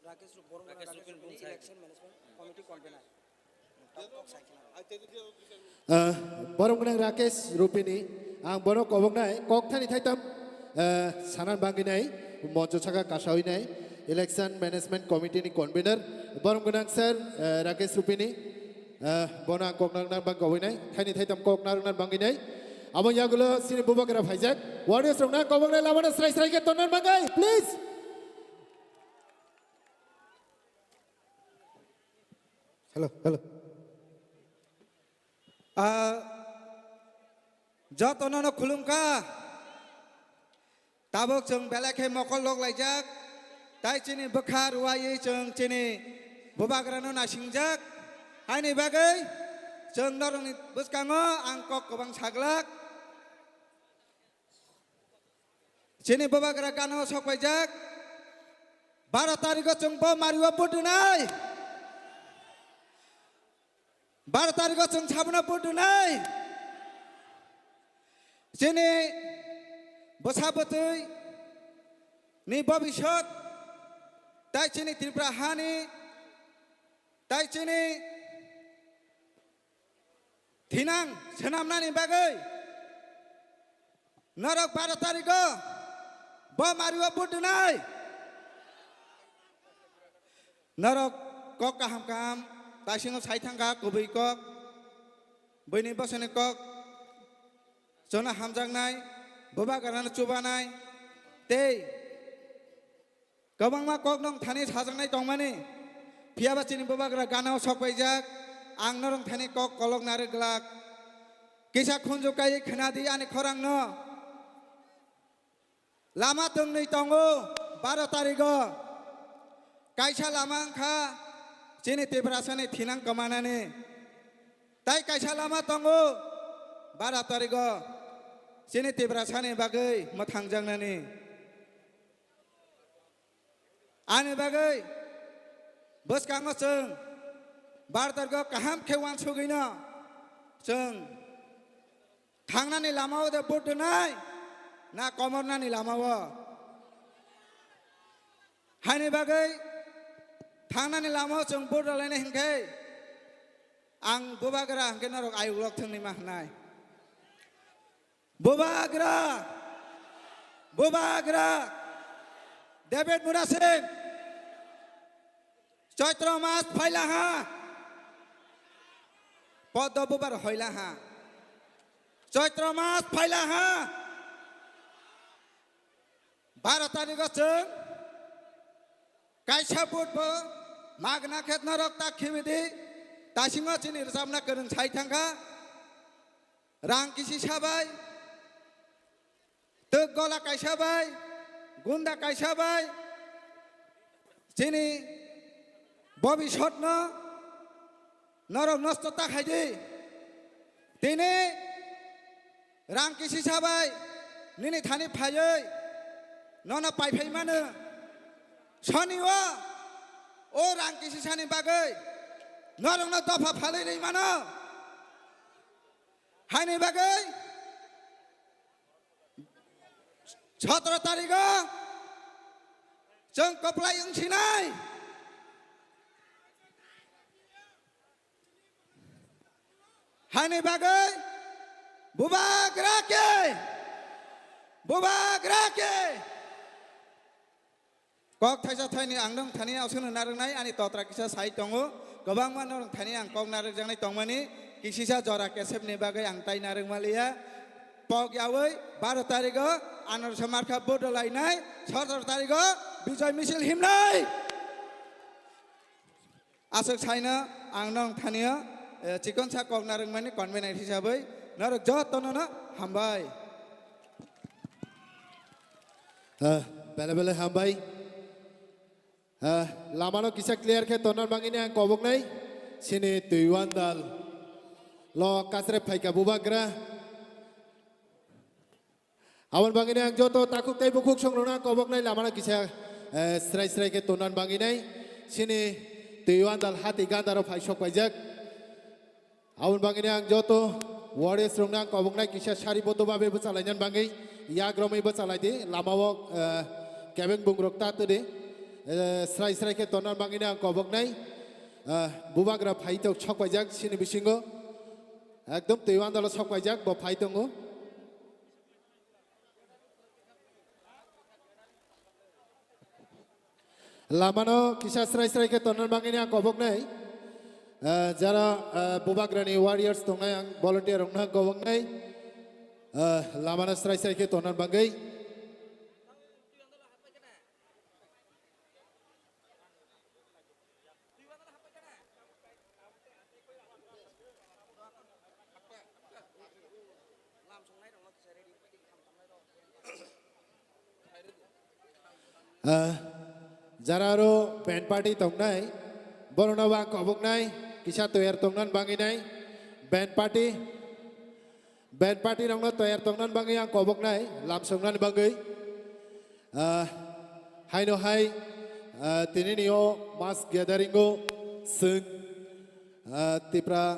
Rakesh Rupini, election management committee convener. Ah, borok gwnang Rakesh Rupini, ang bono koboknai kok thani thaitam, ah, sanan bagwinai moncho saka kasawi nai election management committee ni convener, borok gwnang sir, ah, Rakesh Rupini, ah, bono ang kok narwkna bagwinai thani thaitam kok narwkna bagwinai. Abo yagulo chini Bubagra phaijak, warriors rokna koboknai lamano srai srai khe tonna bagwi, please. Hello, hello. Ah, jotono no khulumkha. Tabuk chwng belai khe mokol lok laijak. Tai chini bwkha ruwaiwi chwng chini Bubagrano naisingjak. Haini bagwi chwng norokni bwskango ang kok kwbang saglak. Chini Bubagra gana o sok paijak. Baro tarigo chwng bo mario vote rwnai. Baro tarigo chwng sabono vote rwnai. Chini bwsa bwtwi ni bobisot tai chini Tripura hani tai chini thinang swnamnani bagwi norok baro tarigo bo mario vote rwnai. Norok kok kaham kaham taisingo sai thangkha kubui kok, buini bosoni kok, chwngno hamjaknai, Bubagrano chubanai, tei kwbangma kok nong thani sajaknai tongmani, phiyaba chini Bubagra gana o sok paijak, ang norok thani kok kolok narwk glak. Kisa khunju kai khwnadi ani khorangno. Lama twngnwi tongo baro tarigo. Kaisa lama wngkha chini Tiprasani thinang kwmanani. Tai kaisa lama tongo baro tarigo chini Tiprasani bagwi mwthangjaknani. Ani bagwi bwskango chwng baro tarigo kaham khe uansugwino chwng thangnani lamao de vote rwnai na komornani lamao? Haini bagwi thangnani lamao chwng vote rwlainai hinkhe Ang bubagra hwnkhe norok ayuk lok thwngni ma hwnai. Bubagra! Bubagra! David Murasing! Choitro mas phaila ha! Poddo bubar hoila ha! Choitro mas phaila ha! Baro tarigo chwng kaisa vote bo magna khe norok ta khibidi, tasingo chini rwchapna kwrwng sai thangkha. Rang kisi sabai, twk gola kaisa bai, gunda kaisa bai, chini bobisotno norok nosto ta khaidi. Tini rang kisi sabai nini thani phaiwi nono paiphai mano. Soni o, o rang kisi sani bagwi norokno dopha phalwi rwi mano. Haini bagwi sotoro tarigo chwng kwplai wngsinai. Hani bagwi bubagra ke, bubagra ke. Kok thaisa thaini ang nong thani aswkno narwknai ani totra kisa sai tongo. Kwbangma norok thani ang kok narwkjaknai tongmani kisisa jora kesepni bagwi ang tai narwkmaliya. Pok yawi baro tarigo anorsa markha bodo lainai, sotoro tarigo Bijoy misil himnai. Aswk saino ang nong thani o, eh, chikonsa kok narwkmani convener hisabwi norok jotono no hambai. Eh, bele bele hambai. Eh, lamano kisa clear khe tonna bangwini ang koboknai. Sini Twiwandal lo kasre phaika bubagra. Aboni bagwino ang joto takhuk tei bukhuk songrokno ang koboknai lamano kisa, eh, srai srai khe tonna bagwinai sini Twiwandal hati gandaro phai sok paijak. Aboni bagwino ang joto warriors rokno ang koboknai kisa sari bodo babe bwchalaina bagwi yak romwi bwchalaidi lamao, eh, kebeng bungrok ta twdi, eh, srai srai khe tonna bagwino ang koboknai, eh, bubagra phai tok sok paijak sini bisingo ekdom Twiwandalo sok paijak bo phai tongo. Lamano kisa srai srai khe tonna bagwini ang koboknai. Eh, jara, eh, bubagrani warriors tongnai ang volunteer rokno ang koboknai. Eh, lamano srai srai khe tonna bagwi. Ah, jara aro band party tongnai, borokno bo ang koboknai, kisa toyar tongna bagwinai, band party, band party rokno toyar tongna bagwi ang koboknai, lam songna bagwi. Ah, haino hai, ah, tini ni o mass gathering o chwng, ah, Tipra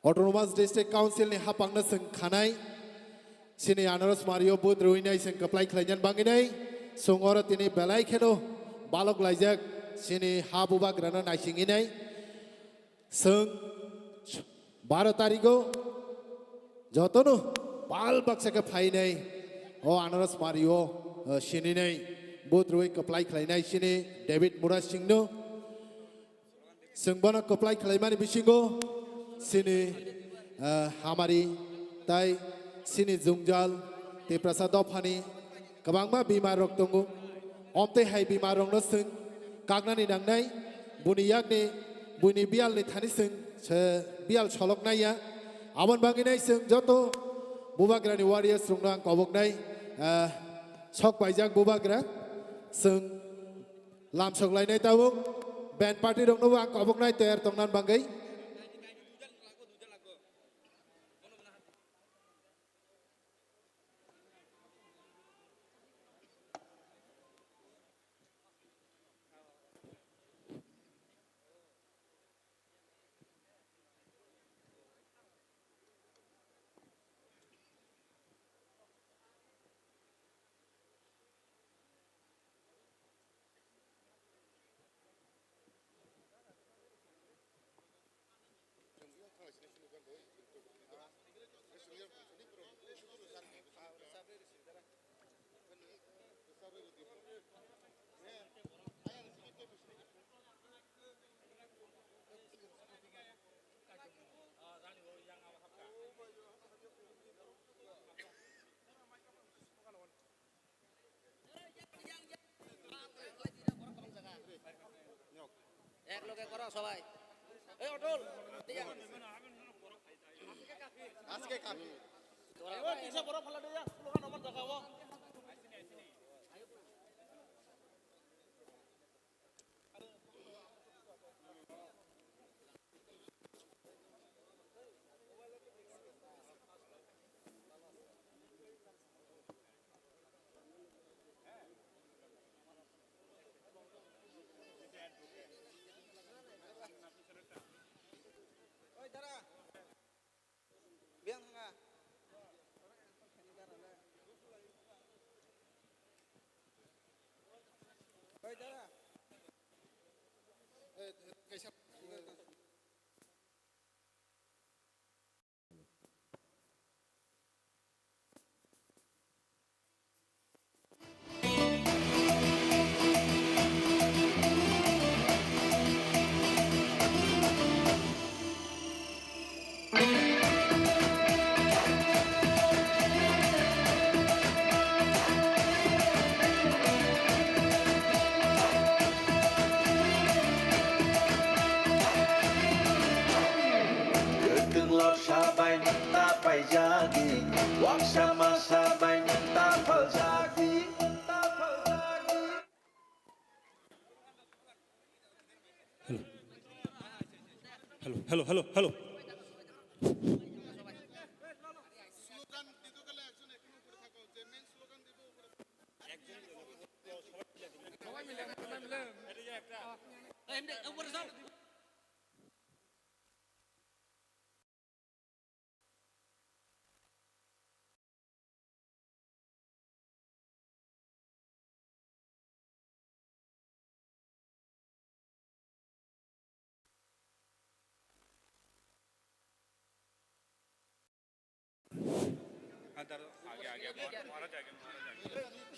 Autonomous District Council ni hapangno chwng khanai, sini Anaros Mario booth rwinai chwng kwplai khlainani bagwinai, chwng oro tini belai kheno balok laijak, sini ha bubagrano naisingwinai, chwng baro tarigo jotono bal baksa khe phainai, o Anaros Mario, o, sininai booth rwi kwplai khlainai sini David Murasingno. Chwng bono kwplai khlaimani bisingo sini, eh, hamari tai sini jwngjal Tiprasa dophani kwbangma bimar rok tongo. Omtwi hai bimar rokno chwng kaknani nangnai, buni yakni, buini biyalni thani chwng se biyal soloknai ya. Aboni bagwinai chwng joto bubagrani warriors rokno ang koboknai, eh, sok paijak bubagra chwng lamsok lainai tabuk, band party rokno bo ang koboknai toyar tongna bagwi. করো সবাই। এই অটল, ঠিক আছে। আজকে কাফি। তোরা এবার কিসে বড় ফালা দিয়া, স্লোগান আমার দেখাবো। Oi, dara. Biang nga. Oi, dara. Eh, kaisa. Kwthwng lorsa bai nwng ta paijagwi, waksa masa bai nwng ta phaljagwi. Hello. Hello, hello, hello, hello. अंदर आगे, आगे, महाराज आगे, महाराज आगे।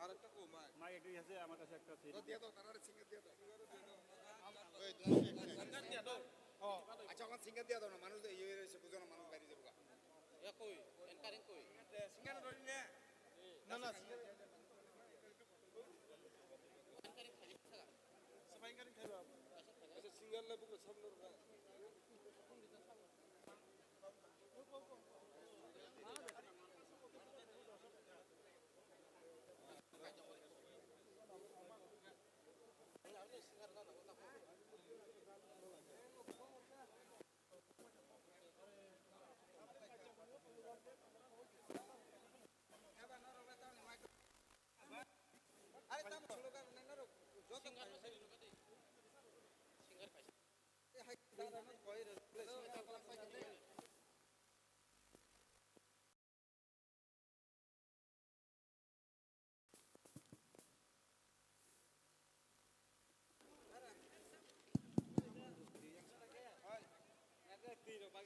আর একটা কো মাইক। মাইক একটা আছে, আমার কাছে একটা আছে। তো দিয়ে দাও, তারা সিঙ্গার দিয়ে দাও। ওই, তুমি একটা। ও, আচ্ছা, আমার সিঙ্গার দিয়ে দাও না, মানুষ ইয়ে হয়ে রয়েছে, বুঝো না, মানুষ বাইরে যাবো গা। এ কই? এনকারিং কই? সিঙ্গার ধরি নে। না, না, singer. Singer le buka sabnor ba.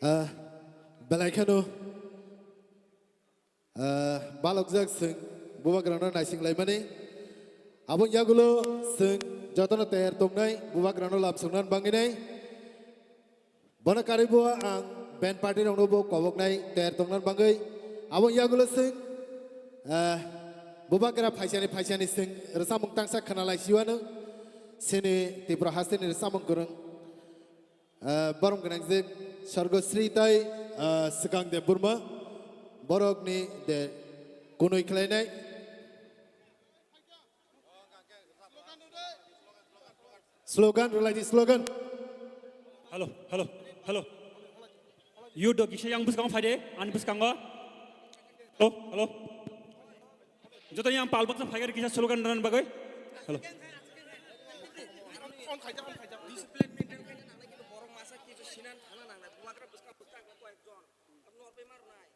Ah, belai kheno, ah, balokjak chwng bubagrano naising laimani. Aboni yagulo chwng jotono tayar tongnai bubagrano lamsokna bagwinai. Bono karwi bo ang band party rokno bo koboknai tayar tongna bagwi. Aboni yagulo chwng, ah, bubagra phaisani phaisani chwng rwchapmung tangsa khwnalai siwano chini Tripura hasteni rwchapmung kwrwng. Ah, borom gwnang je Sorgo Sri tai, ah, Swkang Debbarma borokni de kunui khlainai. Slogan rwlai di, slogan. Hello, hello, hello. Youth do kisa yang bwskango phaide, ani bwskango. Hello, hello. Joto yang pal baksa phaigar kisa slogan rwna bagwi. Hello. Discipline maintain khaina nangnai, kintu borok masa kisu sinan thana nangnai. Bubagra bwskang bwskang koi ekjon. Aboni norbai mar nai.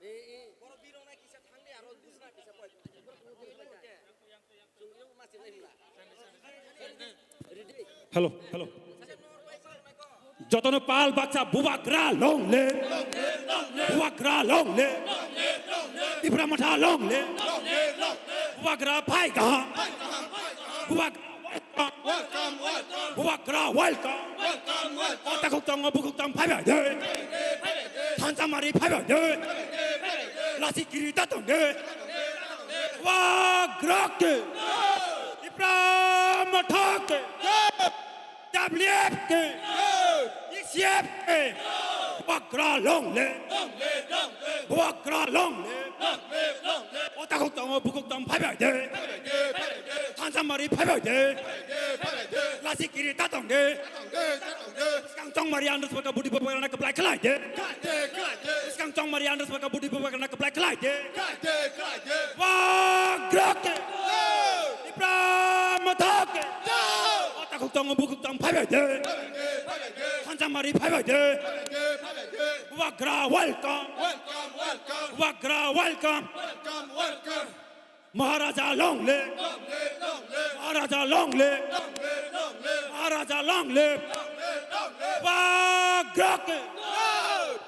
Borok birok nai kisa thangdi aro bujna kisa koi. Chwng yo masi lai himla. Ready. Hello, hello. Jotono pal baksa bubagra long live. Bubagra long live. Tipra Motha long live. Bubagra phai kaham. Bubagra welcome. Welcome, welcome. Bubagra welcome. Welcome, welcome. O takhuk tongo bukhuk tong phai bai de. Thansa mari phai bai de. Lasi kiri ta tong de. Bubagra ke. Tipra Motha ke. W F ke. E C F ke. Bubagra long live. Bubagra long live. O takhuk tongo bukhuk tong phai bai de. Thansa mari phai bai de. Lasi kiri ta tong de. Skang chong mari andro saka budi bubagra na kaplai khlai de. Skang chong mari andro saka budi bubagra na kaplai khlai de. Bubagra ke. Tipra Motha ke. O takhuk tongo bukhuk tong phai bai de. Thansa mari phai bai de. Bubagra welcome. Welcome, welcome. Bubagra welcome. Welcome, welcome. Maharaja long live. Long live, long live. Maharaja long live. Long live, long live. Maharaja long live. Long live, long live. Bubagra ke.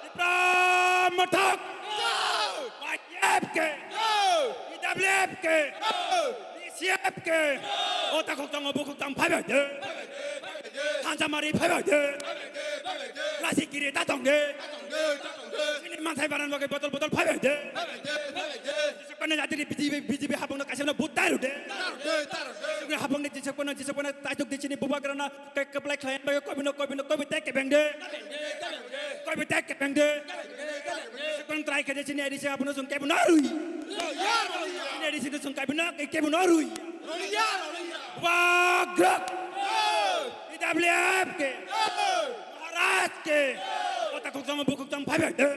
Tipra Motha ke. Y T F ke. T W F ke. E C F ke. O takhuk tongo bukhuk tong phai bai de. Thansa mari phai bai de. Lasi kiri ta tong de. Chini mansai baran bagwi botol botol phai bai de. Chini jatini B J P, B J P habangno kaisa no but taru de. Chini habangni jisok pano, jisok pano taisuk di chini bubagrana ke-, keplai khlai bagwi kobino, kobino, kobi tek kebeng de. Kobi tek kebeng de. Chini trai khe de chini A D C habangno chwng kebo no rwi. Chini A D C no chwng kebo no, kebo no rwi. Bubagra. T W F ke. Maharaj ke. O takhuk tong bukhuk tong phai bai de.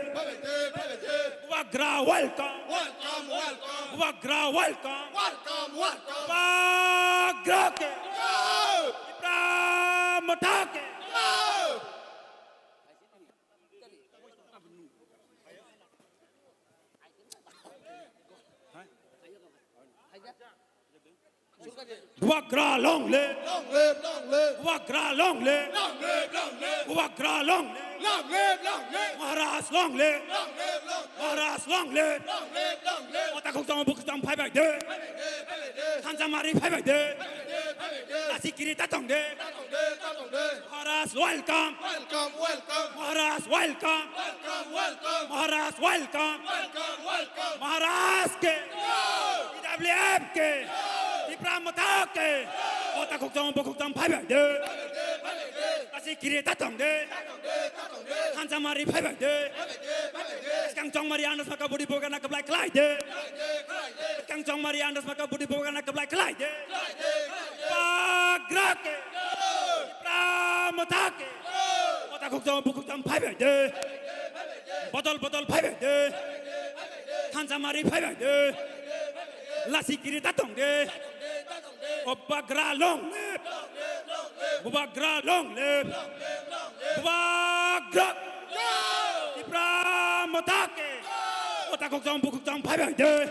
Bubagra welcome. Welcome, welcome. Bubagra welcome. Welcome, welcome. Bubagra ke. Tipra Motha ke. Bubagra long live. Long live, long live. Bubagra long live. Long live, long live. Bubagra long live. Long live, long live. Maharaj long live. Long live, long live. Maharaj long live. Long live, long live. O takhuk tong bukhuk tong phai bai de. Phai bai de, phai bai de. Thansa mari phai bai de. Phai bai de, phai bai de. Lasi kiri ta tong de. Ta tong de, ta tong de. Maharaj welcome. Welcome, welcome. Maharaj welcome. Welcome, welcome. Maharaj welcome. Welcome, welcome. Maharaj ke. Yo! T W F ke. Yo! Tipra Motha ke. Yo! O takhuk tong bukhuk tong phai bai de. Phai bai de, phai bai de. Lasi kiri ta tong de. Ta tong de, ta tong de. Thansa mari phai bai de. Phai bai de, phai bai de. Skang chong mari andro saka budi bubagrana kaplai khlai de. Khlai de, khlai de. Skang chong mari andro saka budi bubagrana kaplai khlai de. Khlai de, khlai de. Bubagra ke. Yo! Tipra Motha ke. Yo! O takhuk tong bukhuk tong phai bai de. Botol botol phai bai de. Thansa mari phai bai de. Lasi kiri ta tong de. Bubagra long live. Bubagra long live. Bubagra. Tipra Motha ke. O takhuk tong bukhuk tong phai bai de.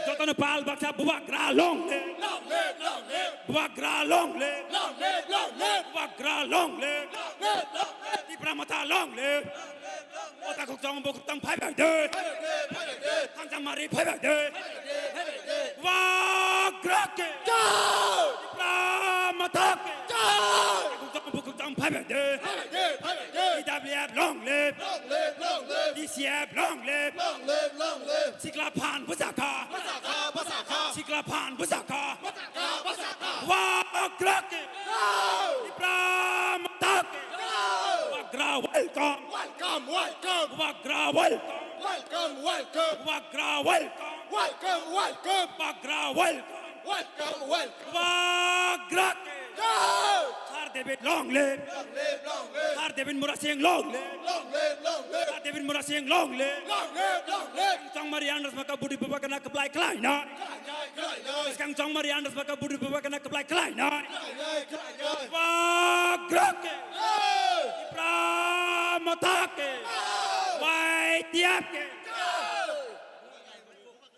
Jotono pal baksa Bubagra long live. Long live, long live. Bubagra long live. Long live, long live. Bubagra long live. Long live, long live. Tipra Motha long live. O takhuk tong bukhuk tong phai bai de. Phai bai de, phai bai de. Thansa mari phai bai de. Phai bai de, phai bai de. Bubagra ke. Jai! Tipra Motha ke. Jai! O takhuk tong bukhuk tong phai bai de. Phai bai de, phai bai de. T W F long live. Long live, long live. T C F long live. Long live, long live. Sikla phan bwsa kha. Bwsa kha, bwsa kha. Sikla phan bwsa kha. Bwsa kha, bwsa kha. Bubagra ke. Jai! Tipra Motha ke. Jai! Bubagra welcome. Welcome, welcome. Bubagra welcome. Welcome, welcome. Bubagra welcome. Welcome, welcome. Bubagra welcome. Welcome, welcome. Bubagra ke. Jai! Sir David long live. Long live, long live. Sir David Murasing long live. Long live, long live. Sir David Murasing long live. Long live, long live. Chongmari andro saka budi bubagrana kaplai khlai na. Khlai na, khlai na. Skang Chongmari andro saka budi bubagrana kaplai khlai na. Khlai na, khlai na. Bubagra ke. Jai! Tipra Motha ke. Jai! Y T F ke. Jai!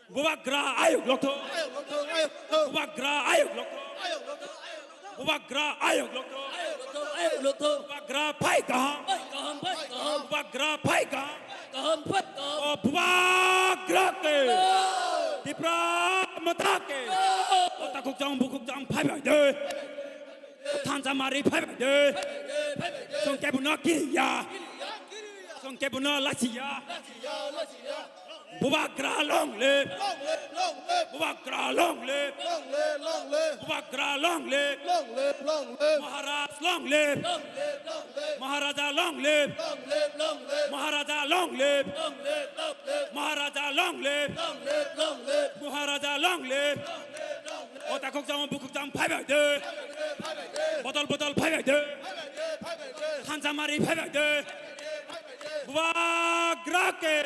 Bubagra ayuk lokthok. Ayuk lokthok, ayuk lokthok. Bubagra ayuk lokthok. Ayuk lokthok, ayuk lokthok. Bubagra ayok lokto. Ayok lokto, ayok lokto. Bubagra phai kaham. Phai kaham, phai kaham. Bubagra phai kaham. Kaham, phai kaham. O Bubagra ke. Kaham. Tipra mata ke. Kaham. O takhuk jang bukhuk jang phai bai de. Thansa mari phai bai de. Phai bai de, phai bai de. Song kebo no kiya. Song kebo no lasiya. Lasiya, lasiya. Bubagra long live. Long live, long live. Bubagra long live. Long live, long live. Bubagra long live. Long live, long live. Maharaj long live. Long live, long live. Maharaja long live. Long live, long live. Maharaja long live. Long live, long live. Maharaja long live. Long live, long live. Maharaja long live. Long live, long live. O takhuk jang bukhuk jang phai bai de. Phai bai de, phai bai de. Bodol bodol phai bai de. Phai bai de, phai bai de. Thansa mari phai bai de. Bubagra ke.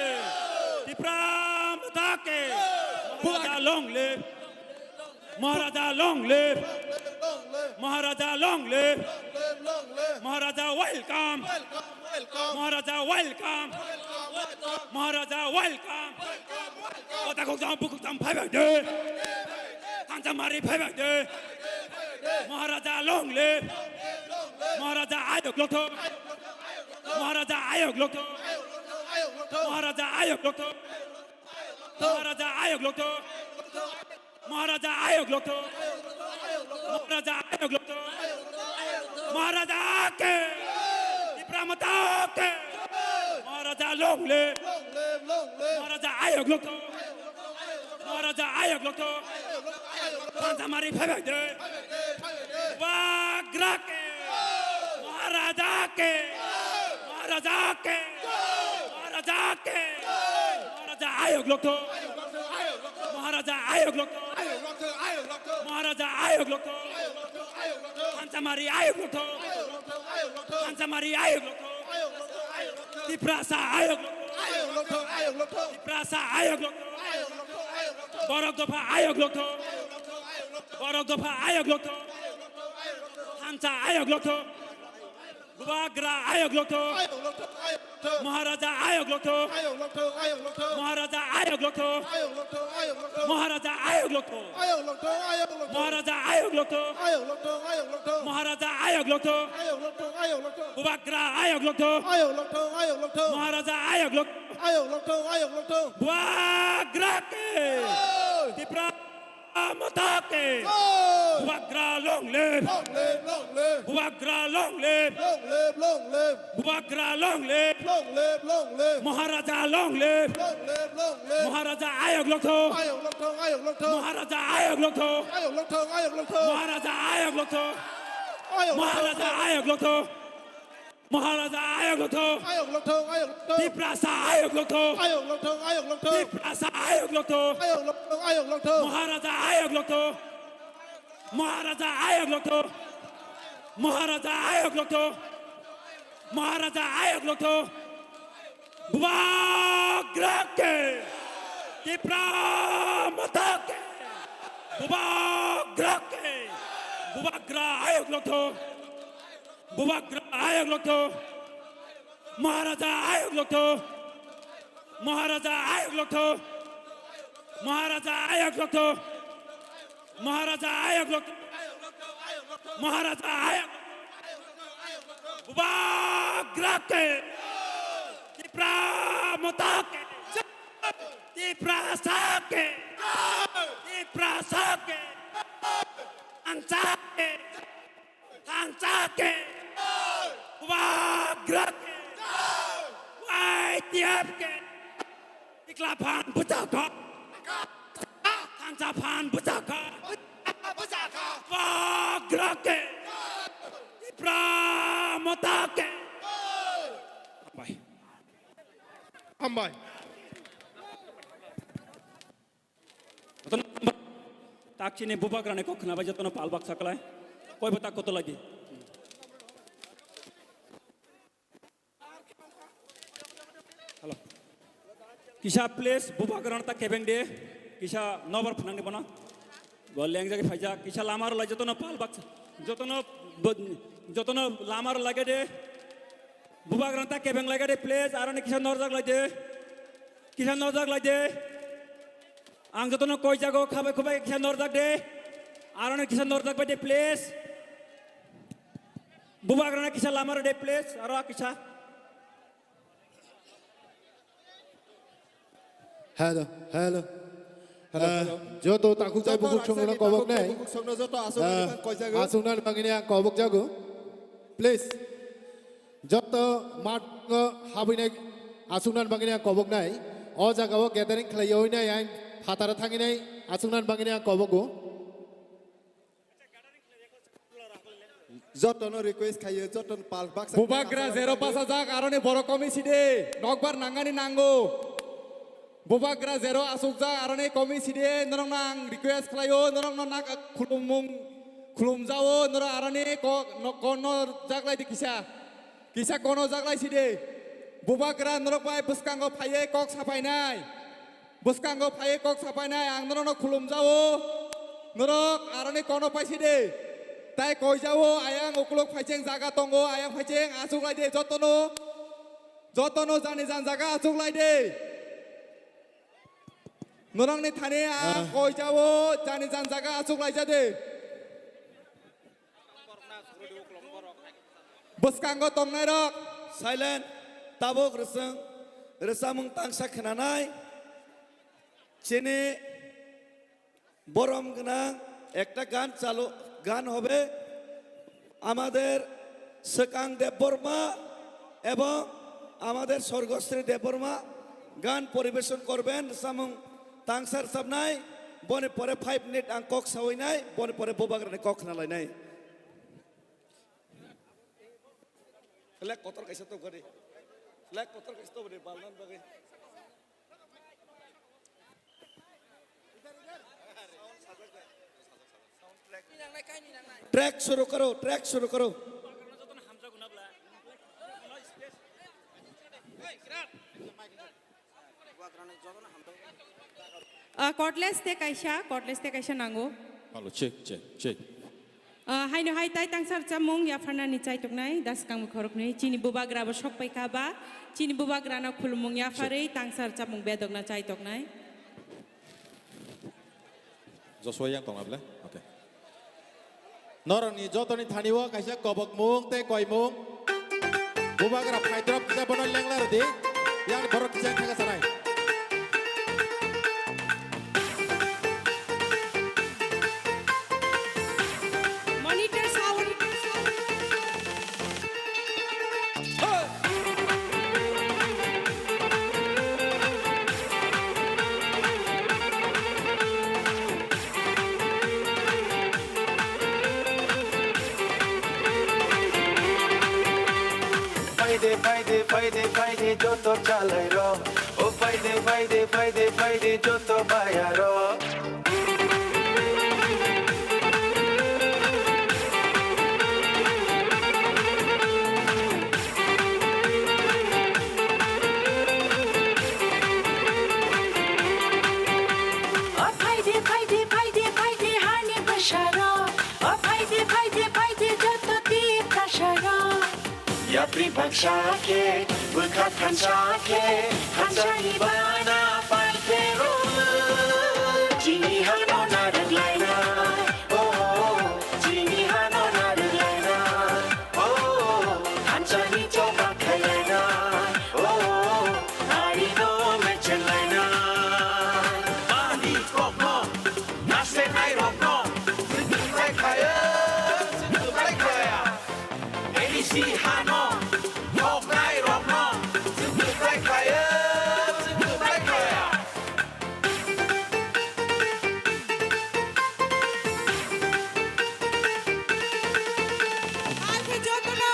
Tipra mata ke. Maharaja long live. Maharaja long live. Maharaja long live. Maharaja welcome. Maharaja welcome. Maharaja welcome. O takhuk jang bukhuk jang phai bai de. Thansa mari phai bai de. Maharaja long live. Maharaja ayok lokto. Maharaja ayok lokto. Maharaja ayok lokto. Maharaja ayok lokto. Maharaja ayok lokto. Maharaja ayok lokto. Maharaja ke. Tipra mata ke. Maharaja long live. Maharaja ayok lokto. Maharaja ayok lokto. Thansa mari phai bai de. Bubagra ke. Maharaja ke. Maharaja ke. Maharaja ke. Maharaja ayok lokto. Maharaja ayok lokto. Maharaja ayok lokto. Thansa mari ayok lokto. Thansa mari ayok lokto. Tiprasa ayok lokto. Tiprasa ayok lokto. Borok dopha ayok lokto. Borok dopha ayok lokto. Thansa ayok lokto. Bubagra ayok lokto. Ayok lokto, ayok lokto. Maharaja ayok lokto. Ayok lokto, ayok lokto. Maharaja ayok lokto. Ayok lokto, ayok lokto. Maharaja ayok lokto. Ayok lokto, ayok lokto. Maharaja ayok lokto. Ayok lokto, ayok lokto. Maharaja ayok lokto. Ayok lokto, ayok lokto. Bubagra ayok lokto. Ayok lokto, ayok lokto. Maharaja ayok lokto. Ayok lokto, ayok lokto. Bubagra ke. Hey! Tipra mata ke. Hey! Bubagra long live. Long live, long live. Bubagra long live. Long live, long live. Bubagra long live. Long live, long live. Maharaja long live. Long live, long live. Maharaja ayok lokto. Ayok lokto, ayok lokto. Maharaja ayok lokto. Ayok lokto, ayok lokto. Maharaja ayok lokto. Ayok lokto. Maharaja ayok lokto. Maharaja ayok lokto. Ayok lokto, ayok lokto. Tiprasa ayok lokto. Ayok lokto, ayok lokto. Tiprasa ayok lokto. Ayok lokto, ayok lokto. Maharaja ayok lokto. Maharaja ayok lokto. Maharaja ayok lokto. Maharaja ayok lokto. Bubagra ke. Tipra mata ke. Bubagra ke. Bubagra ayok lokto. Bubagra ayok lokto. Maharaja ayok lokto. Maharaja ayok lokto. Maharaja ayok lokto. Maharaja ayok lokto. Maharaja ayok. Bubagra ke. Tipra mata ke. Tiprasa ke. Tiprasa ke. Thansa ke. Thansa ke. Bubagra ke. Y T F ke. Tikla phan bwchakha. Thansa phan bwchakha. Bubagra ke. Tipra mata ke. Hambai. Hambai. Jotono tak chini bubagrani kok khnabai jotono pal baksa klai. Koi bo tak koto lagi. Hello. Kisa please bubagrano tak kebeng de. Kisa nobar phnangni bono. Bo lengjagwi phaijak. Kisa lamaro lai jotono pal baksa. Jotono bo-, jotono lamaro lage de. Bubagrano tak kebeng lage de please. Aroni kisa norjak lai de. Kisa norjak lai de. Ang jotono koi jago khabai khubai kisa norjak de. Aroni kisa norjak bai de please. Bubagrana kisa lama rwdi, please, aro kisa. Hello, hello. Hello, Ah, hello. Joto takhuk jai Joto bukhuk songno raksa ni kobok takhuk jai nai. Bukhuk songno joto aswk Ah, ni bang koi jago. Aswk nan bangini ang kobok jago. Please. Joto mat ngo habinai aswk nan bangini ang kobok nai. O jaga o gathering khlai yawi nai ang phataro thangi nai aswk nan bangini ang kobogo. Jotono request khayo, jotono pal baksa Bubagra khayo, zero aswk pasajak, aroni borok komi sidi, nokbar nangani nango. Bubagra zero asukjak, aroni komi sidi, norokno ang request khlaio, norokno nak khulumung, khulumjao, norok aroni ko, no, kono jaklai di kisa. Kisa kono jaklai sidi. Bubagra norok bai bwskango phaiwi kok sapainai. Bwskango phaiwi kok sapainai, ang norokno khulumjao. Norok aroni kono paisidi. Tai koijao, ayang ukuluk phaicheng jaga tongo, ayang phaicheng achuklaidi jotono. Jotono jani jan jaga achuklaidi. Norokni thani ang Ah. koijao, jani jan jaga achuklaijadi. Bwskango tongnairok. Silent. Tabuk rwchwng rwchapmung tangsa khwnanai. Chini borom gwnang ekta gan chalu, gan hobe. Amader Swkang Debbarma ebong amader Sorgosri Debbarma gan poribeshon korben, rwchapmung tangsa rwchapnai, boni pore five minute ang kok sawi nai, boni pore Bubagrani kok khna lainai. Flag kotor kaisa tongkha di. Flag kotor kaisa tongkha di, balnan bagwi. Track shuru karo, track shuru karo. Ah, cordless te kaisa, cordless te kaisa nango. Hello, check, check, check. Ah, haino hai tai tangsa rwchapmung yapharnani chaitoknai, da swkang khoroknwi. Chini Bubagra bo sokpai kha ba, chini Bubagrano khulumung yapharwi tangsa rwchapmung bedokna chaitoknai. Joshua yang tongna ble? Okay. Norokni jotoni thani o kaisa kobokmung tei koimung. Bubagra phaidrop kisa bono lengla rwdi. Yang borok kisa thaka sanai. Monitor sound. Phaide, phaide, phaide, phaide, joto chalairok. O phaide, phaide, phaide, phaide, joto bayarok. O phaide, phaide, phaide, phaide, hani bwsarok. O phaide, phaide, phaide, joto tiprasarok. Yapri baksa khe, bwkha thansa khe, thansani bana paikhe rw. Chini hano narwk lainai, oh, chini hano narwk lainai, oh, thansani choba khai lainai, oh, arino mechen lainai. Bani kokno, nasenai rokno, chwng kwplai khlaiya, chwng kwplai khlaiya. A D C hano noknai rokno chwng kwplai khlaiya, chwng kwplai khlaiya. Hai khe jotono.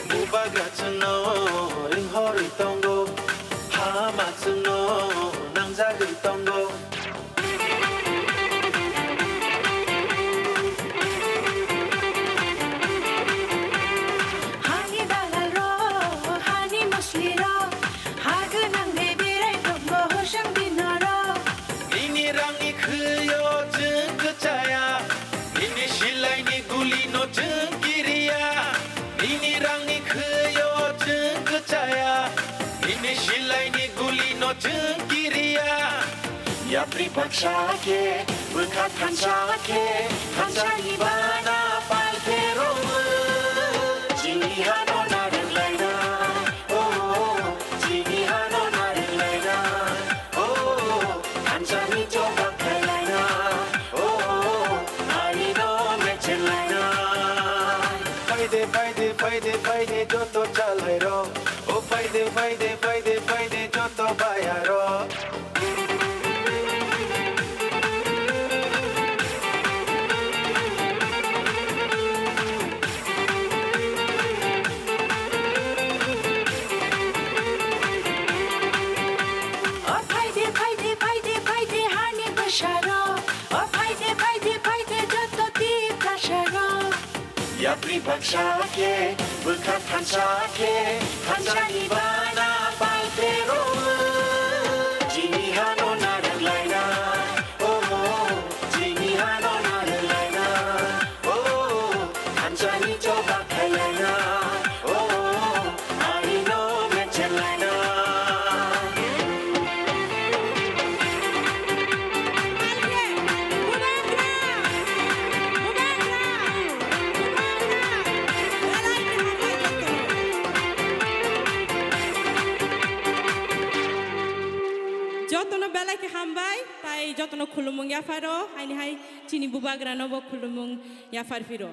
Bubagra chwngno ringhorwi tongo, hama chwngno nangjagwi tongo. Hani dalalrok, hani muslirok, ha gwnang de berai tongo hosang di norok. Nini rangni khwlwio chwng kwchaya, nini silaini gulino chwng kiriya, Yapri baksa khe, bwkha thansa khe, thansani bana pal khe romwi. Chini hano narwk laina, oh, chini hano narwk laina, oh, thansani chobak khai laina, oh, ani no mechen laina. Phaide, phaide, phaide, phaide, joto chalai rok. O phaide, phaide, phaide, phaide, joto bayaro. O phaide, phaide, phaide, phaide, hani bwsaro. O phaide, phaide, phaide, joto Tiprasaro. Yapri baksa khe, bwkha thansa khe, thansani bana pal khe romwi. Chini hano narwk laina, oh, chini hano narwk laina, oh, thansani chobak khai laina, oh, ani no mechen laina. Jotono belai khe hambai, tai jotono khulumung yapharo, haini hai chini bubagrano bo khulumung yaphar phiro.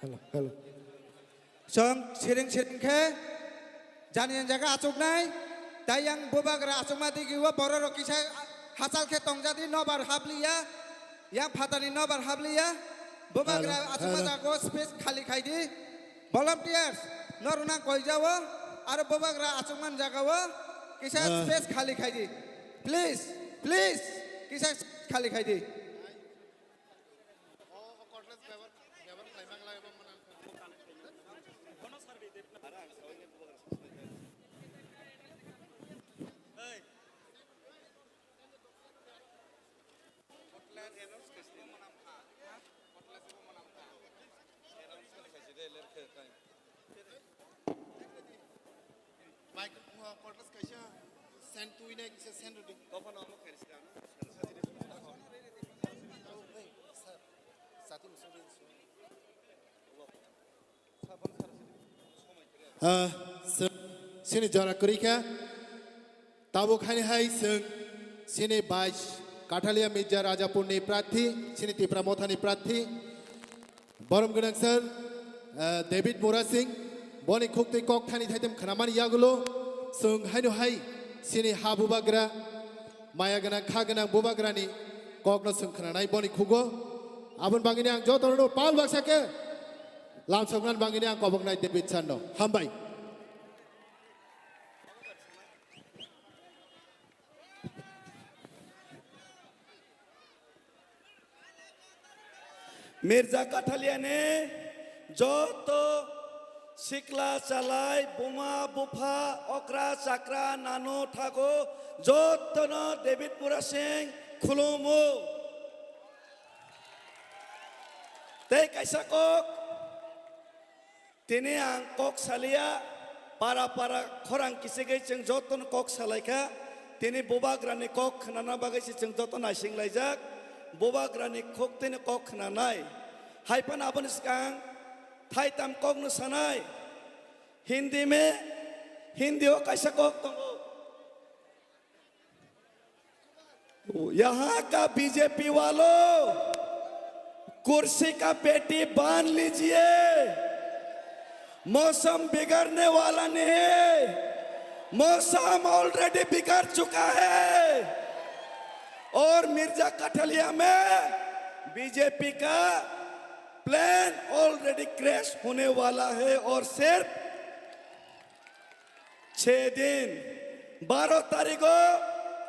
Hello, hello. Chwng siring siring khe jani jani jaga achuknai, tai yang bubagra achukma digi o borok rok kisa hachal khe tongjadi nobar habliya, yang phatani nobar habliya, bubagra hello, achukma hello. Jaga o space khali khaidi. Volunteers, norokno ang koijao, aro bubagra achukmani jagao kisa ah. Space khali khaidi. Please, please, kisa space khali khaidi. Michael, uh, Quarters kaisa send tuinai kisa send rwdi. Kophano omo khairsi da. Oh, hey, sir. Sati musung rwdi. Ah, sir, sini jora kwrwi kha. Tabuk haini hai chwng chini Vice Kathalia Mirza Rajapurni prarthi, chini Tipra Mothani prarthi, borom gwnang sir, eh, David Murasing, boni khuktwi kok thani thaitam khnamani yagulo, chwng haino hai chini ha bubagra, maya gwnang, kha gwnang bubagrani kokno chwng khnanai boni khugo. Aboni bagwino ang jotono pal baksa khe lamsoknani bagwino ang koboknai David sir no. Hambai. Mirza Kathaliani joto sikla chalai, buma bupha, okra chakra, nano thago, jotono David Murasing khulumu. Tei kaisa kok. Tini ang kok salia, para para khorang kichigwi chwng jotono kok salaikha. Tini bubagrani kok khnana bagwi se chwng joto naising laijak. Bubagrani kok tini kok khnanai. Hai phano aboni swkang thaitam kokno sanai. Hindi me, Hindi o kaisa kok tongo. यहाँ का बीजेपी वालों, कुर्सी का पेटी बांध लीजिए, मौसम बिगड़ने वाला नहीं है, मौसम ऑलरेडी बिगड़ चुका है। और मिर्जा कठलिया में बीजेपी का प्लेन ऑलरेडी क्रैश होने वाला है और सिर्फ छह दिन, baro tarikh o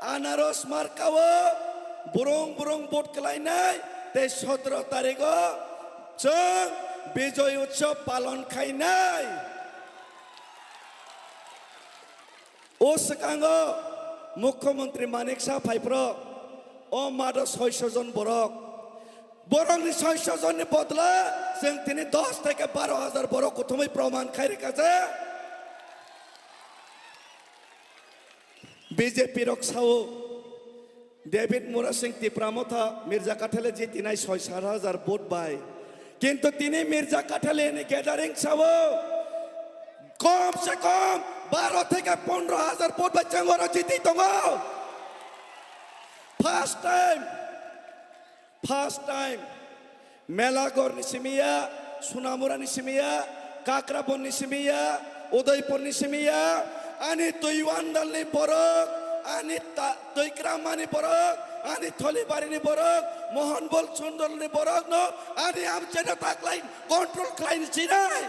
anaros marka o burung burung vote khlainai, tei sotro tarikh o chwng Bijoy Utsav palon khainai. O swkango Mukhyamantri Manik Saha phaiphuru O mato soiso jon borok. Borokni soiso jonni bodla chwng tini dos theke baro hajar borok kuthumwi proman khai rwkha je B J P rok sao, David Murasing Tipra Motha Mirza Kathele jitinai soi sat hajar vote bai. Kintu tini Mirza Kathele ni gathering sao, kom se kom baro theke pondro hajar vote bai chwng oro jiti tongo. First time, first time. Melagor ni simiya, Sunamura ni simiya, Kakrabon ni simiya, Udaipur ni simiya, ani Tuiwandal ni borok, ani ta-, Tuikrama ni borok, ani Tholibari ni borok, Mohanbol Chondol ni borok no, ani amcheno taklai control khlai ni chinai.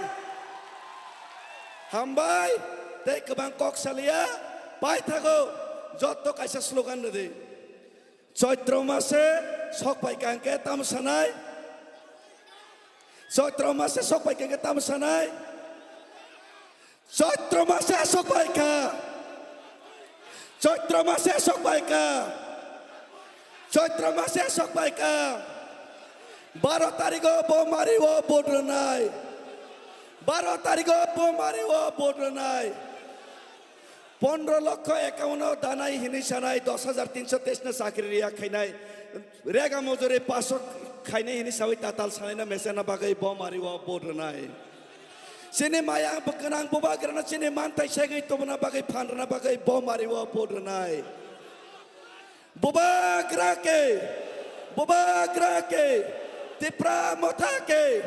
Hambai, tei kwbang kok saliya, paithago, jotto kaisa slogan rwdi. Choitro mase sok pai kangke tamo sanai? Choitro mase sok pai kangke tamo sanai? Choitro mase sok pai ka. Choitro mase sok pai ka. Choitro mase sok pai ka. Baro tarigo bo mari o vote rwnai. Baro tarigo bo mari o vote rwnai. Pondro lokho account o danai hini sanai, dos hajar tinso teis no chakri riya khainai, rega mojori paso khainai hini sawi tatal sanai no mesena bagwi bo mari o vote rwnai. Chini maya gwnang bubagrano chini mantai segwi tubuna bagwi phan rwna bagwi bo mari o vote rwnai. Bubagra ke, Bubagra ke, Tipra Motha ke,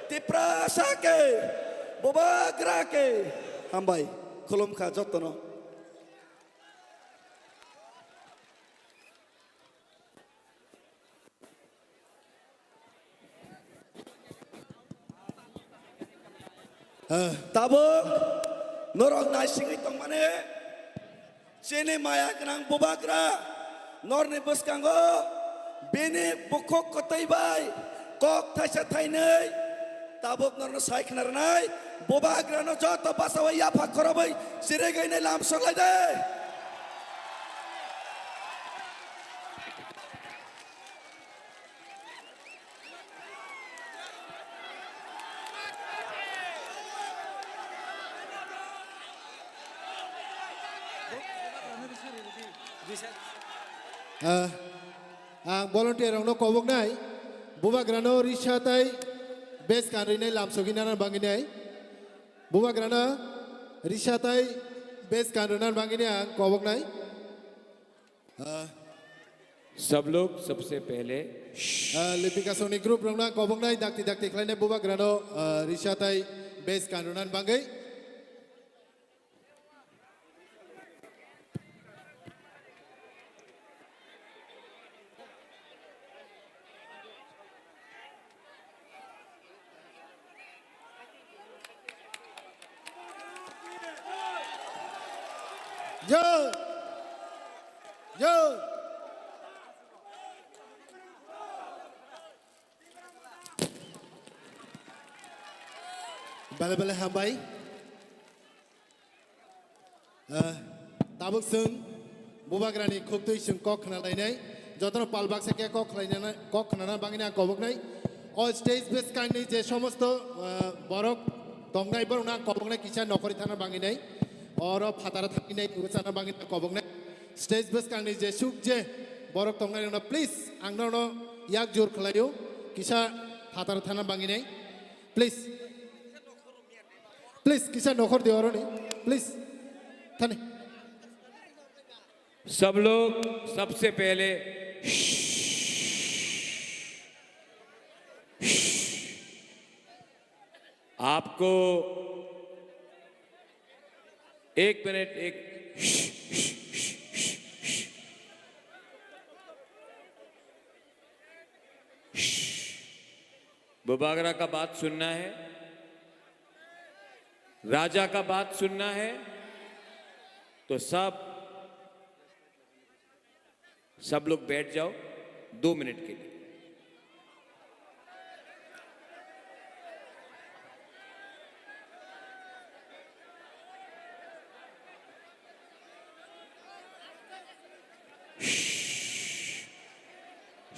Tiprasa ke, Bubagra ke. Hambai, khulumkha jotono. Eh, tabuk norok naisingwi tongmani chini maya gwnang bubagra norni bwskango bini bukhuk kwtwi bai kok thaisa thainwi tabuk norno sai khna rwnai bubagrano joto bachaui yapha khorobwi chirigwini lam soklaide. Ah, ang volunteer rokno koboknai, bubagrano risa tai bes kanrinai lamsogwi nana bangwinai. Bubagrano risa tai bes kanrwna bangwinai ang koboknai. Ah, सब लोग सबसे पहले ah, Lipika Songni group rokno ang koboknai dakti dakti khlainai bubagrano, ah, risa tai bes kanrwna bangwi. Yo! Yo! Bele bele hambai. Ah, tabuk chwng bubagrani khuktwi chwng kok khna lainai. Jotono pal baksa khe kok khlainana, kok khnana bangwini ang koboknai. O stage bwskangni je somosto, ah, borok tongnai borokno ang koboknai kisa nokhorwi thangna bangwinai. Oro phataro thanginai wngwi chana bangwini ang koboknai. Stage bwskangni jesuk je borok tongnai rokno please ang norokno yak jur khlaio kisa phataro thangna bangwinai. Please. Please, kisa nokhor di oroni. Please. Thani. सब लोग सबसे पहले आपको एक मिनट, एक बुबागरा का बात सुनना है, राजा का बात सुनना है, तो सब, सब लोग बैठ जाओ दो मिनट के लिए।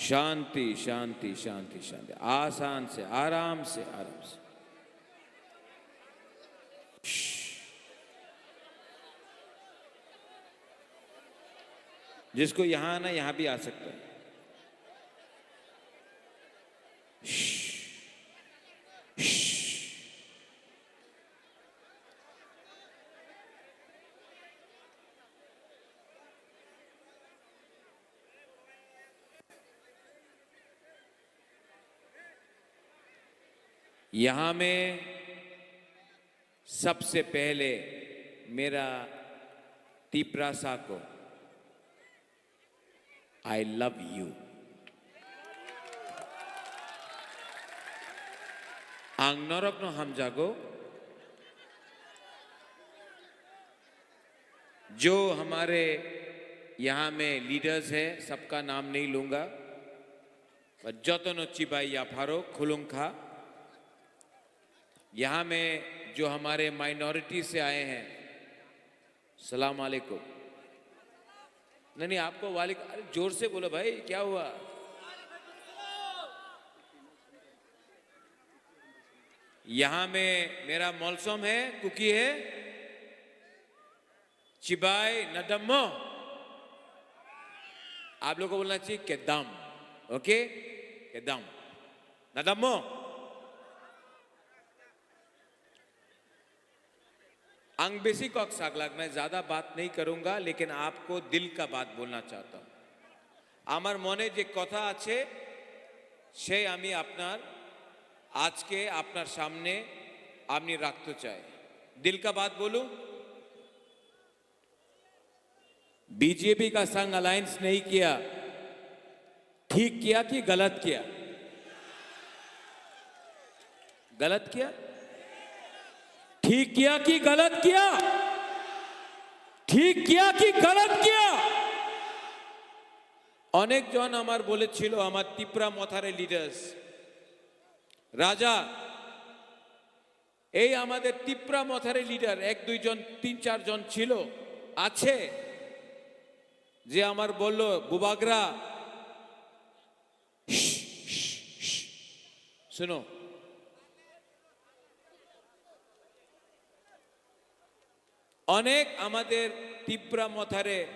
शांति, शांति, शांति, शांति। आसान से, आराम से, आराम से। श्श। जिसको यहां आना, यहां भी आ सकता है। श्श। श्श। यहां में सबसे पहले मेरा तिप्रासा को, I love you. Ang norokno hamjago. जो हमारे यहाँ में लीडर्स है, सबका नाम नहीं लूंगा, पर जतनो चिबाई या फारो खुलुंखा। यहाँ में जो हमारे माइनॉरिटी से आए हैं, सलाम अलैकुम। नहीं, नहीं, आपको वालेकुम, अरे, जोर से बोलो भाई, क्या हुआ? यहाँ में मेरा मौलसम है, कुकी है, चिबाई नदम्मो। आप लोग को बोलना चाहिए, केदम। ओके, केदम। नदम्मो। Ang besi kok saglak, मैं ज्यादा बात नहीं करूंगा, लेकिन आपको दिल का बात बोलना चाहता हूं। আমার মনে যে কথা আছে, সেই আমি আপনার, আজকে আপনার সামনে আমি রাখতে চাই। दिल का बात बोलूं। बीजेपी का संग अलायंस नहीं किया, ठीक किया कि गलत किया? गलत किया? ठीक किया कि गलत किया? ठीक किया कि गलत किया? অনেকজন আমার বলেছিল, আমার তিপ্রা মথারে লিডার্স, রাজা, এই আমাদের তিপ্রা মথারে লিডার এক দুইজন, তিন চারজন ছিল, আছে, যে আমার বলল, "বুবাগ্রা, শোনো।" অনেক আমাদের তিপ্রা মথারে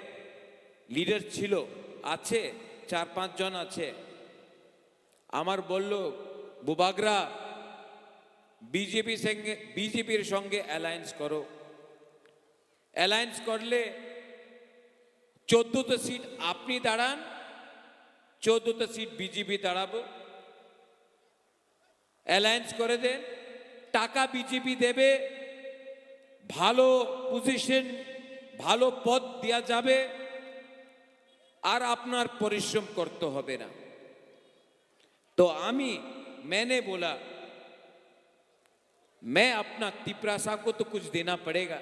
লিডার ছিল, আছে, চার পাঁচ জন আছে। আমার বলল, "বুবাগ্রা, বিজেপি সঙ্গে, বিজেপির সঙ্গে অ্যালায়েন্স করো। অ্যালায়েন্স করলে চোদ্দটা সিট আপনি দাঁড়ান, চোদ্দটা সিট বিজেপি দাঁড়াবো।" অ্যালায়েন্স করে দেন, টাকা বিজেপি দেবে, ভালো পজিশন, ভালো পদ দেওয়া যাবে, আর আপনার পরিশ্রম করতে হবে না। তো আমি, मैंने बोला, मैं अपना तिपरासा को तो कुछ देना पड़ेगा,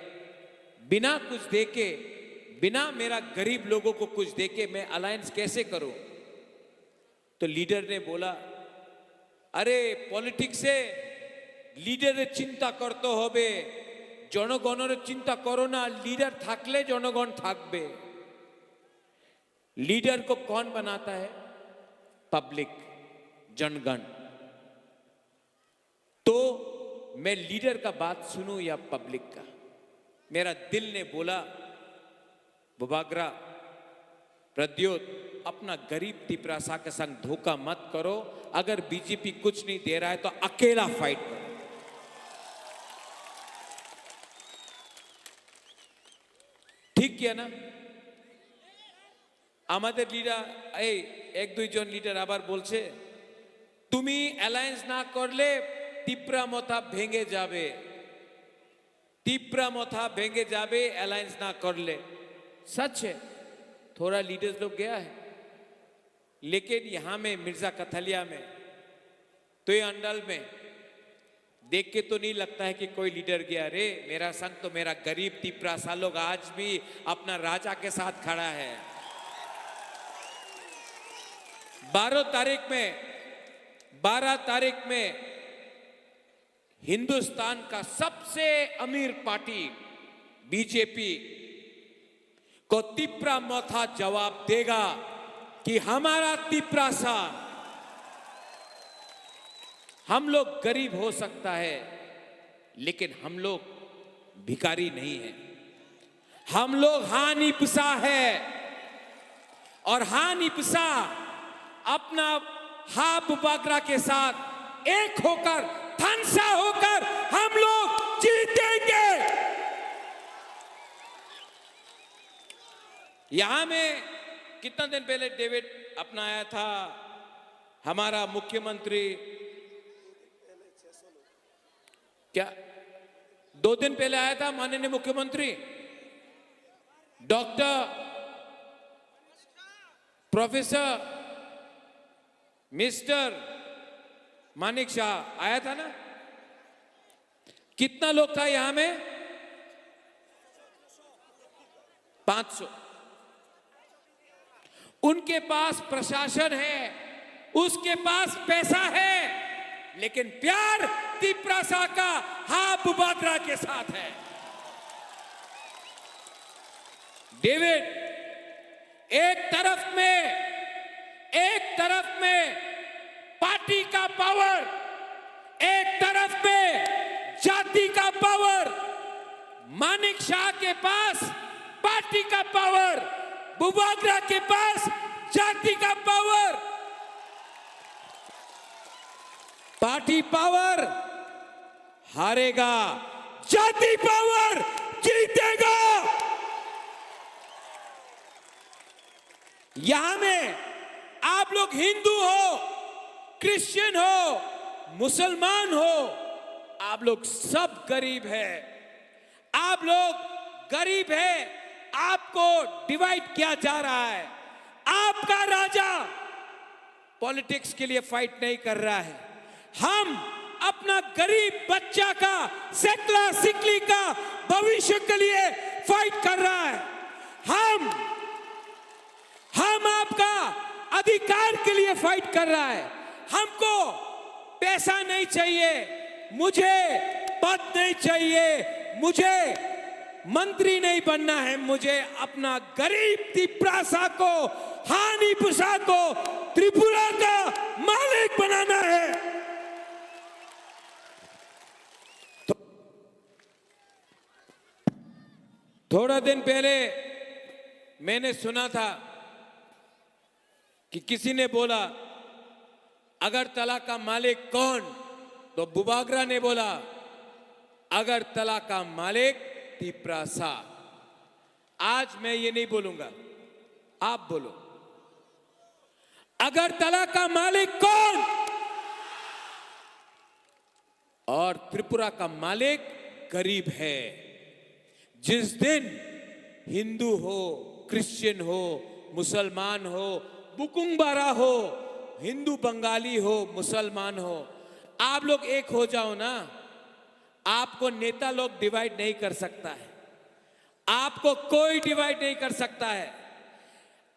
बिना कुछ देके, बिना मेरा गरीब लोगों को कुछ देके मैं अलायंस कैसे करूं? তো লিডারে বলা, "আরে, পলিটিক্সে লিডারের চিন্তা করতে হবে, জনগণের চিন্তা করো না, লিডার থাকলে জনগণ থাকবে।" लीडर को कौन बनाता है? पब्लिक, जनगण। तो मैं लीडर का बात सुनूं या पब्लिक का? मेरा दिल ने बोला, "बुबाग्रा, प्रद्योत, अपना गरीब तिपरासा के संग धोखा मत करो। अगर बीजेपी कुछ नहीं दे रहा है तो अकेला फाइट करो।" ठीक किया ना? আমাদের লিডার, এই এক দুইজন লিডার আবার বলছে, "তুমি অ্যালায়েন্স না করলে তিপ্রা মথা ভেঙে যাবে, তিপ্রা মথা ভেঙে যাবে অ্যালায়েন্স না করলে।" सच है, थोड़ा लीडर्स लोग गया है, लेकिन यहाँ में मिर्जा कथलिया में, तो ये अंडल में देख के तो नहीं लगता है कि कोई लीडर गया रे। मेरा संग तो मेरा गरीब तिपरासा लोग आज भी अपना राजा के साथ खड़ा है। बारह तारीख में, बारह तारीख में हिंदुस्तान का सबसे अमीर पार्टी बीजेपी को तिपरा मथा जवाब देगा। कि हमारा तिपरासा, हम लोग गरीब हो सकता है, लेकिन हम लोग भिखारी नहीं है। हम लोग हानिपसा है, और हानिपसा अपना हा बुबाग्रा के साथ एक होकर, थनसा होकर हम लोग जीतेंगे। यहां में कितना दिन पहले डेविड अपना आया था, हमारा मुख्यमंत्री, क्या दो दिन पहले आया था माननीय मुख्यमंत्री डॉक्टर प्रोफेसर मिस्टर मानिक शाह आया था ना? कितना लोग था यहां में? पांच सौ। उनके पास प्रशासन है, उसके पास पैसा है, लेकिन प्यार तिपरासा का हा बुबाग्रा के साथ है। डेविड, एक तरफ में, एक तरफ में पार्टी का पावर, एक तरफ में जाति का पावर। मानिक शाह के पास पार्टी का पावर, बुबाग्रा के पास जाति का पावर। पार्टी पावर हारेगा, जाति पावर जीतेगा। यहां में आप लोग हिंदू हो, क्रिश्चियन हो, मुसलमान हो, आप लोग सब गरीब है। आप लोग गरीब है, आपको डिवाइड किया जा रहा है। आपका राजा पॉलिटिक्स के लिए फाइट नहीं कर रहा है। हम अपना गरीब बच्चा का, सेकला सिकली का भविष्य के लिए फाइट कर रहा है। हम हम आपका अधिकार के लिए फाइट कर रहा है। हमको पैसा नहीं चाहिए, मुझे पद नहीं चाहिए, मुझे मंत्री नहीं बनना है, मुझे अपना गरीब तिपरासा को, हानिपुसा को त्रिपुरा का मालिक बनाना है। थोड़ा दिन पहले मैंने सुना था कि किसी ने बोला, "अगरतला का मालिक कौन?" तो बुबागरा ने बोला, "अगरतला का मालिक तिपरासा।" आज मैं ये नहीं बोलूंगा, आप बोलो, "अगरतला का मालिक कौन?" और त्रिपुरा का मालिक गरीब है। जिस दिन हिंदू हो, क्रिश्चियन हो, मुसलमान हो, बुकुंग बारा हो, हिंदू बंगाली हो, मुसलमान हो, आप लोग एक हो जाओ ना, आपको नेता लोग डिवाइड नहीं कर सकता है, आपको कोई डिवाइड नहीं कर सकता है।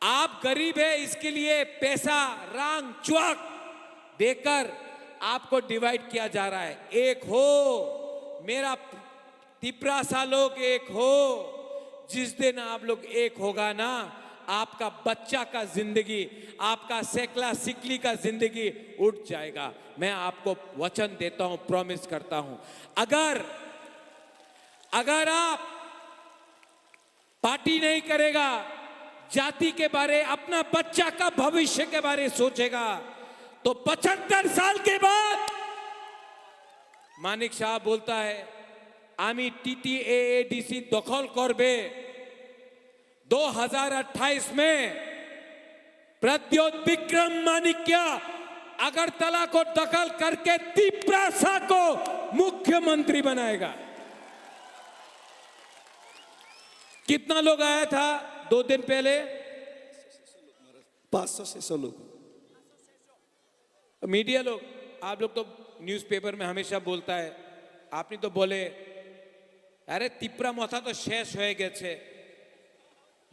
आप गरीब है, इसके लिए पैसा, रांग, च्वाक देकर आपको डिवाइड किया जा रहा है। एक हो, मेरा तिपरासा लोग एक हो। जिस दिन आप लोग एक होगा ना, आपका बच्चा का जिंदगी, आपका सेकला सिकली का जिंदगी उठ जाएगा। मैं आपको वचन देता हूं, प्रॉमिस करता हूं। अगर, अगर आप पार्टी नहीं करेगा, जाति के बारे, अपना बच्चा का भविष्य के बारे सोचेगा, तो पचहत्तर साल के बाद मानिक शाह बोलता है, "आमी टीटीएएडीसी दखल करबे।" दो हज़ार अट्ठाईस में प्रद्योत विक्रम माणिक्य अगरतला को दखल करके तिपरासा को मुख्यमंत्री बनाएगा। कितना लोग आया था दो दिन पहले? पाँच सौ छह सौ लोग। मीडिया लोग, आप लोग तो न्यूज़पेपर में हमेशा बोलता है, আপনি তো বলে, "আরে, তিপ্রা মথা তো শেষ হয়ে গেছে।"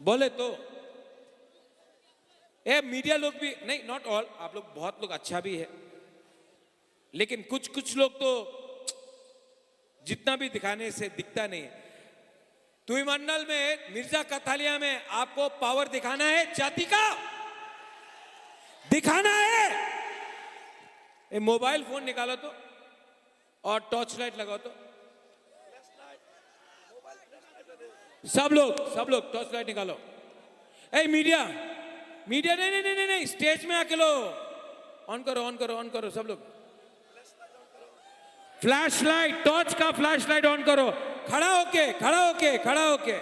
बोले तो, ए, मीडिया लोग भी, नहीं, नॉट ऑल, आप लोग, बहुत लोग अच्छा भी है, लेकिन कुछ, कुछ लोग तो जितना भी दिखाने से दिखता नहीं है। तुई मंडल में, मिर्जा कथालिया में आपको पावर दिखाना है जाति का, दिखाना है। ये मोबाइल फोन निकालो तो और टॉर्च लाइट लगाओ तो। सब लोग, सब लोग टॉर्च लाइट निकालो। ए मीडिया, मीडिया, नहीं, नहीं, नहीं, नहीं, नहीं, स्टेज में आके लो। ऑन करो, ऑन करो, ऑन करो सब लोग। फ्लैशलाइट, टॉर्च का फ्लैशलाइट ऑन करो। खड़ा होके, खड़ा होके, खड़ा होके।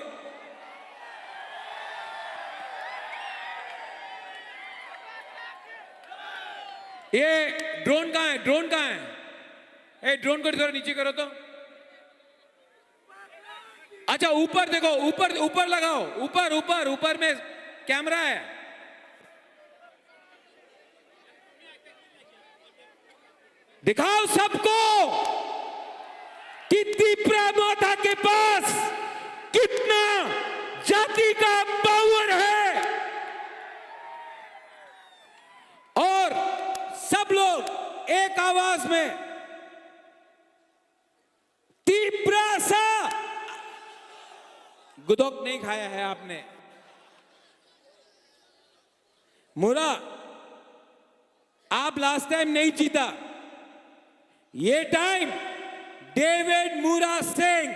ये ड्रोन कहाँ है? ड्रोन कहाँ है? ए, ड्रोन को थोड़ा नीचे करो तो। अच्छा, ऊपर देखो, ऊपर, ऊपर लगाओ, ऊपर, ऊपर, ऊपर में कैमरा है। दिखाओ सबको कि तिपरा मोथा के पास कितना जाति का पावर है। और सब लोग एक आवाज में, तिपरा सा। गुदोक नहीं खाया है आपने। मुरा, आप लास्ट टाइम नहीं जीता, ये टाइम डेविड मुरा सिंह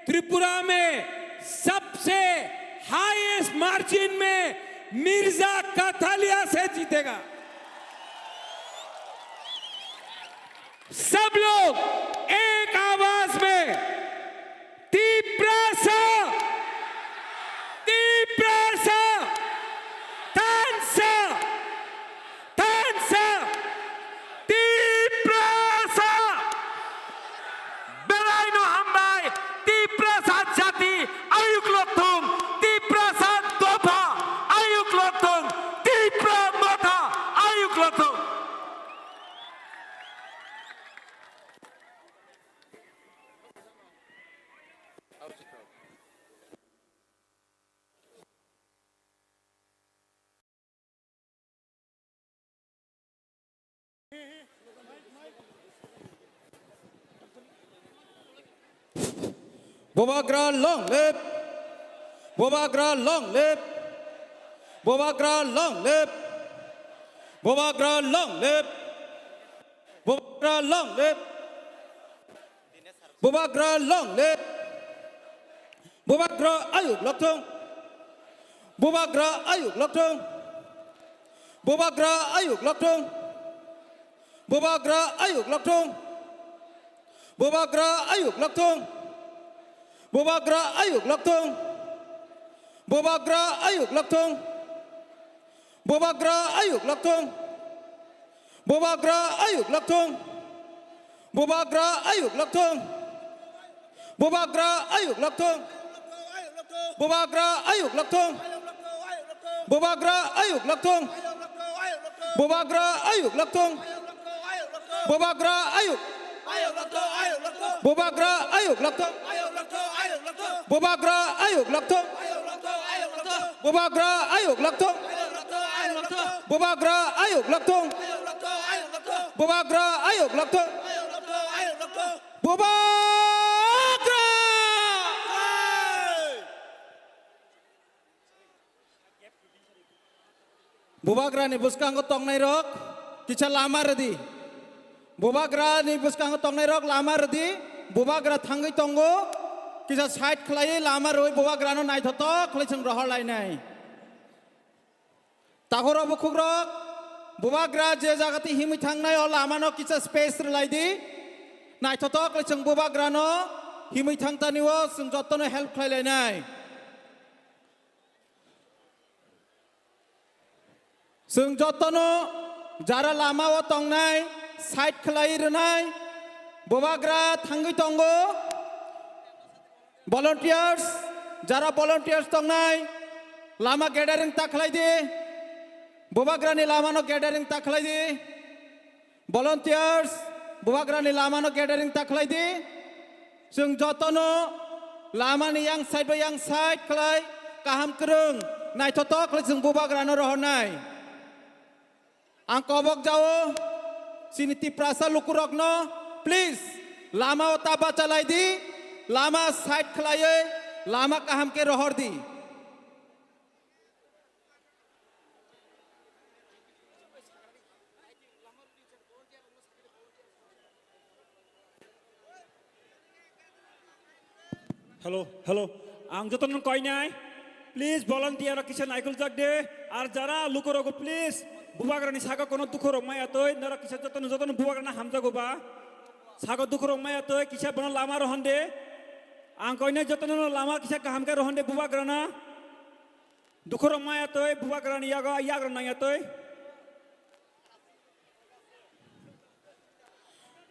त्रिपुरा में सबसे हाईएस्ट मार्जिन में मिर्जा कथालिया से जीतेगा। सब लोग एक आवाज में, तिपरा सा, तिपरा सा, थान सा, थान सा, तिपरा सा। Belai no hambai, Tiprasa jati ayuk lokthung, Tiprasa dopha ayuk lokthung, Tipra motha ayuk lokthung. Bubagra long live! Bubagra long live! Bubagra long live! Bubagra long live! Bubagra long live! Bubagra long live! Bubagra ayuk lokthung! Bubagra ayuk lokthung! Bubagra ayuk lokthung! Bubagra ayuk lokthung! Bubagra ayuk lokthung! Bubagra ayuk lokthung! Bubagra ayuk lokthung! Bubagra ayuk lokthung! Bubagra ayuk lokthung! Bubagra ayuk lokthung! Bubagra ayuk lokthung! Bubagra ayuk lokthung! Bubagra ayuk lokthung! Bubagra ayuk lokthung! Bubagra ayuk! Bubagra ayuk lokthung! Bubagra ayuk lokthung! Bubagra ayuk lokthung! Bubagra ayuk lokthung! Bubagra ayuk lokthung! Bubagra! Bubagrani bwskango tongnairok kisa lama rwdi. Bubagrani bwskango tongnairok lama rwdi. Bubagra thangwi tongo. Kisa side khlaiwi lama rwui Bubagrano naithotok khlai chwng rohor lainai. Takhorok bukhukrok, Bubagra je jaga twi himwi thangnai o lamano kisa space rwlai di. Naithotok khlai chwng Bubagrano himwi thangtani o chwng jotono help khlai lainai. Chwng jotono jara lama o tongnai, side khlai rwnai, Bubagra thangwi tongo. Volunteers, jara volunteers tongnai, lama gathering ta khlai di. Bubagrani lamano gathering ta khlai di. Volunteers, Bubagrani lamano gathering ta khlai di. Chwng jotono lamani yang side bai yang side khlai kaham kwrwng naithotok khlai chwng Bubagrano rohornai. Ang kobok jao chini Tiprasa lukurokno, please, lama o ta bachalai di, lama side khlaiwi lama kaham khe rohor di. Hello, hello. Ang jotono koinai. Please volunteer rok kisa naikol jak de. Ar jara luku rogo please. Bubagrani sago kono dukhu rok maya toi. Norok kisa jotono jotono bubagrana hamjago ba. Sago dukhu rok maya toi kisa bono lama rohon de. Ang koinai jotono lama kisa kaham ke rohon de bubagrana. Dukhu rok maya toi bubagrani yago yagrok nangya toi.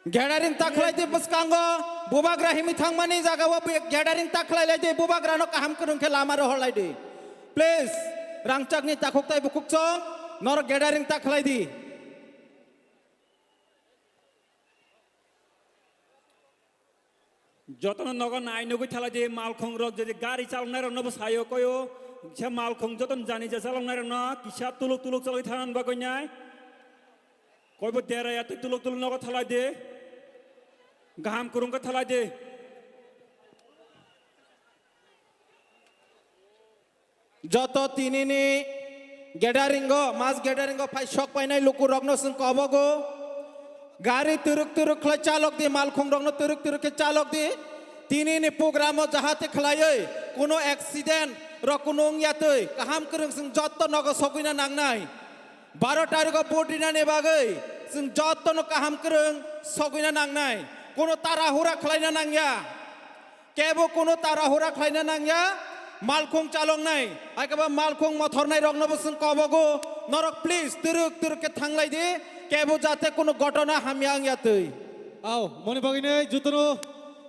Gathering ta khlai di bwskango, bubagra himwi thangmani jagao gathering ta khlai lai di, bubagrano kaham kwrwng khe lama rohor lai di. Please, rangchakni takhuk tai bukhuk chong, norok gathering ta khlai di. Jotono nogo nai nugui thalai di, malkhung rok jodi gari chaloknai rokno bo sayo koyo, se malkhung jotono jani je chaloknai rokno kisa tuluk tuluk chalogwi thangna bagwi nai. Koibo deraya twi tuluk tuluk nogo thalai di. Gaham kwrwng khe thalai di. Joto tinini gathering o, mass gathering o phai sok painai luku rokno chwng kobogo. Gari turuk turuk khlai chalok di, malkhung rokno turuk turuk khe chalok di. Tinini program o jahate khlaioi kuno accident rok kuno wngya twi kaham kwrwng chwng joto nogo sogwina nangnai. Baro tarikh o vote rinani bagwi chwng jotono kaham kwrwng sogwina nangnai. Kuno tara hura khlaina nangya. Kebo kuno tara hura khlaina nangya. Malkhung chaloknai, aikaba malkhung mothornai rokno bo chwng kobogo. Norok please turuk turuk khe thanglai di. Kebo jate kuno gotona hamya wngya twi. Ao, moni bagwi nai jotono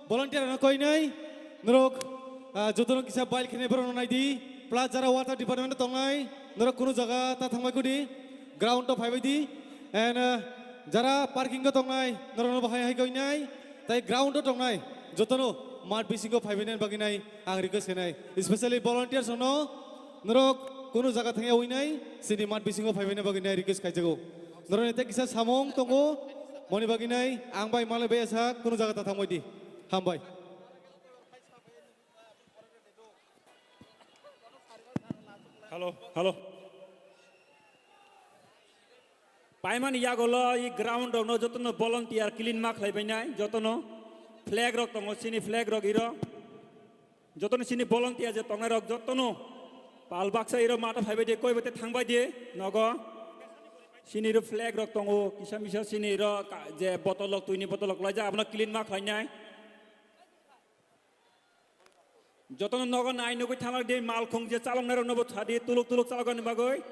volunteer no koi nai. Norok, ah, jotono kisa bail khenai borok no nai di. Plus jara water department tongnai, norok kuno jaga ta thangbai kudi. Ground o phaibai di. And, ah, jara parking o tongnai, norok no bahai hai koi nai. Tai ground o tongnai, jotono mat bisingo phaibai nai bagwi nai ang request khenai. Especially volunteers no, norok kuno jaga thangya oi nai, sini mat bisingo phaibai nai bagwi nai request khaijago. Norok ni tei kisa samung tongo, moni bagwi nai ang bai malai bai asa kuno jaga ta thangbai di. Hambai. Hello, hello. Paimani yagolo i ground rokno jotono volunteer clean ma khlai bainai, jotono flag rok tongo, sini flag rok iro. Jotono sini volunteer je tongnai rok jotono pal baksa iro mata phaibai di, koi bete thangbai di nogo. Sini iro flag rok tongo, kisa misa sini iro ka-, je botol rok, twini botol rok laijak, abono clean ma khlainai. Jotono nogo nai nugui thanglak di, malkhung je chaloknai rokno bo thadi, tuluk tuluk chaloknani bagwi.